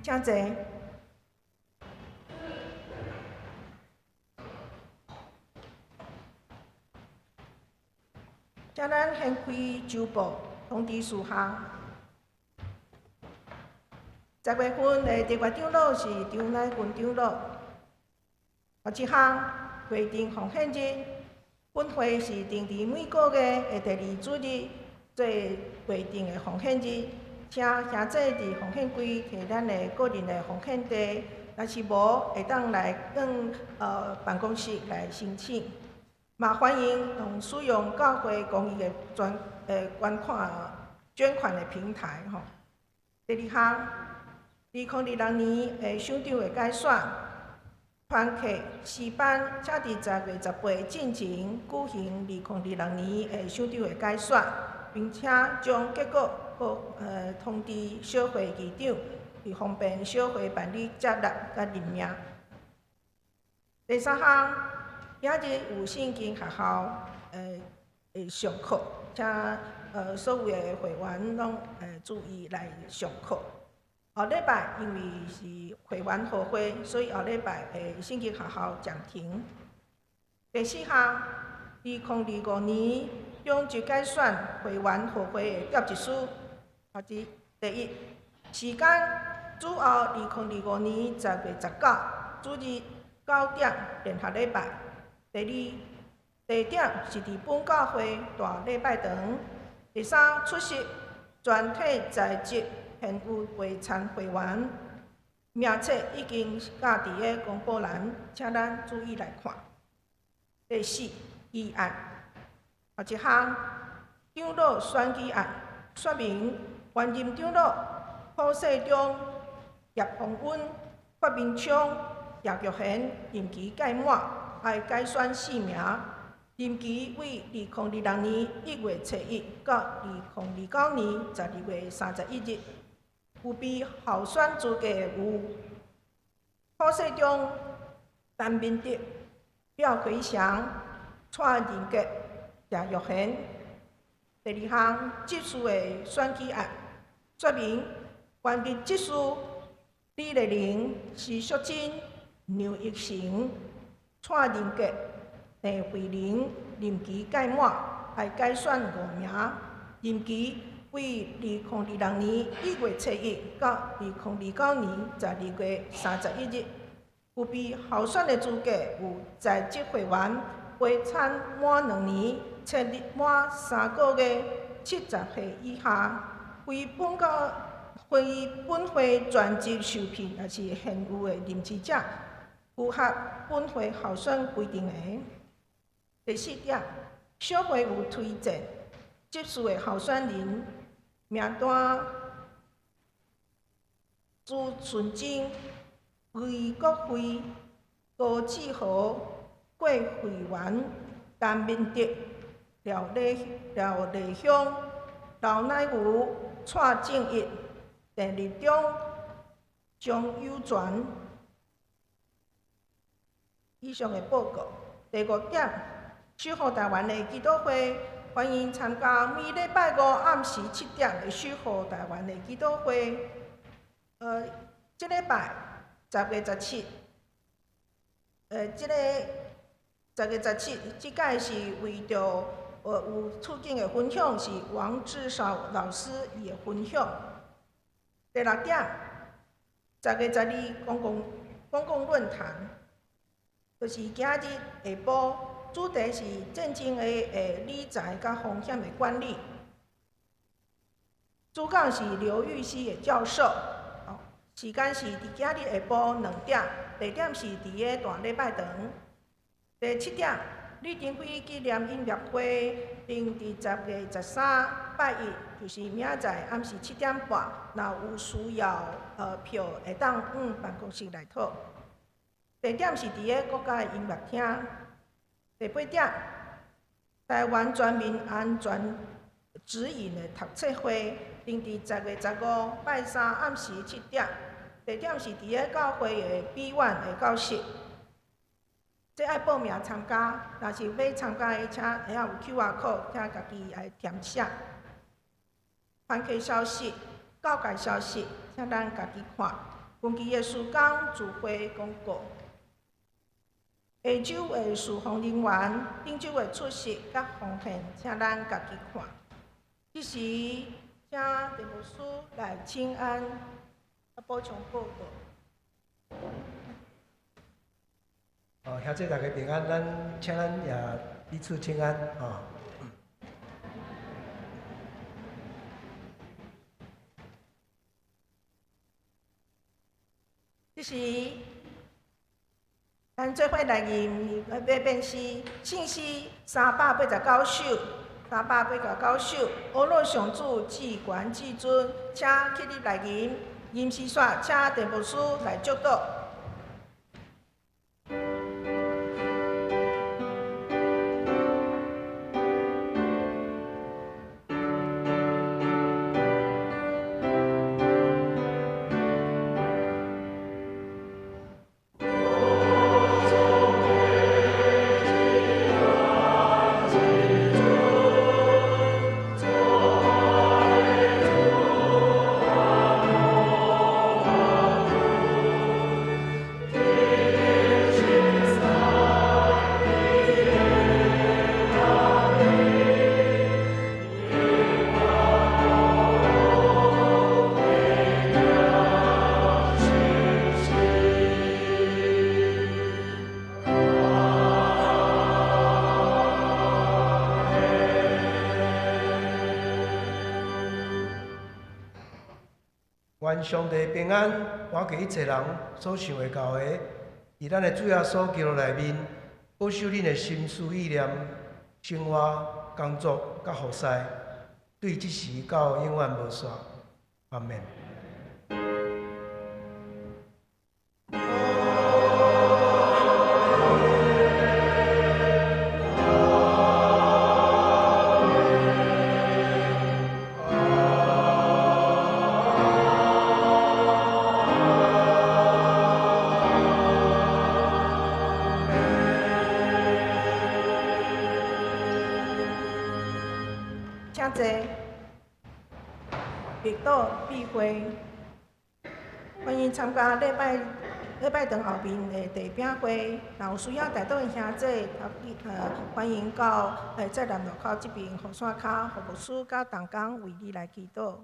請坐。請咱掀開週報通知事項。10月份的特別長老是張乃君長老。後一項會定奉獻日，本會是定佇每個月的第二主日做會定的奉獻日，請兄姊佇奉獻櫃提咱的個人的奉獻袋，若是無會當來向辦公室來申請。嘛歡迎用使用教會公益的捐款的平台吼。第二項，2026年的首長的改選，團契詩班，請佇10月18進前舉行2026年的首長的改選，並且將結果通知小會議長，以方便小會辦理接納佮任命。第三項，今日有聖經學校會上課，請所有的會員攏注意來上課。後禮拜因為是會員和會，所以後禮拜的聖經學校暫停。第四項，2025年中級改選會員和會的協議書。好，第一，時間主後2025年10月19主日9點聯合禮拜。第二，地點是佇本教會大禮拜堂。第三，出席全體在職現有會參會員，名冊已經加佇个公布欄，請咱注意來看。第四，議案，後一項長老選舉案，說明原任長老朴世忠、葉宏恩、發明昌、葉玉賢任期屆滿，愛改選四名，任期為2026年1月初1到2029年12月31日。具備候選資格的有朴世忠、陳明德、廖奎祥、蔡仁杰、謝玉賢。第二項執事的選舉案，說明原任執事李麗玲、施淑珍、梁玉成、蔡仁杰、鄭慧玲任期屆滿，愛改選五名，任期為2026年1月初1到2029年12月31日。具備候選的資格有在職會員，陪參滿2年，七日滿3個月，70歲以下，非本會全職受聘，抑是現有的任職者，符合本會候選規定的。第四點，小會有推薦執事的候選人名單：朱純真、魏國輝、高志豪、郭慧元、陳明德、廖麗香、劉乃武、蔡正一、鄭立中、張友全。以上的報告。第五點，守護台灣的祈禱會，歡迎參加每禮拜五暗時7點的守護台灣的祈禱會。這禮拜10月17，這个10月17，這擺是為著有處境的分享，是王志韶老師伊的分享。第六點，10月12公共論壇，就是今日下晡，主題是戰爭的理財佮風險的管理。主講是劉玉熙的教授，時間是佇今日下晡2點，地點是佇个大禮拜堂。第七點，李登輝紀念音樂會定佇10月13拜一，就是明仔載暗時7點半，若有需要票，會當往辦公室來討。地點是佇个國家音樂廳。第八點，台灣全民安全指引的讀冊會，定佇10月15拜三暗時7點，地點是佇个教會的 B1 的教室。這愛報名參加，若是欲參加的，請遐有 QR code，請家己來填寫。團契消息、教界消息，請咱家己看。根據的時間聚會公告。下週的事奉人員，頂週的出席佮奉獻，請咱家己看。這時，請陳牧師來請安，補充報告。哦，兄弟大家平安，咱請咱也彼此請安，吼。這時，咱做伙來吟，欲變詩，聖詩389首，389首，阿樂上主至懸至尊，請起立來吟，吟詩煞，請鄭牧師來祝禱。願上帝平安，倚過一切人所想會到的，佇咱的主耶穌基督內面，保守恁的心思意念、生活、工作佮服侍，對這時到永遠無煞。阿們。請坐，默禱閉會，歡迎參加禮拜禮拜堂後面的地餅會。若有需要代禱的兄弟，歡迎到濟南路口這爿雨傘跤，予牧師佮同工為你來祈禱。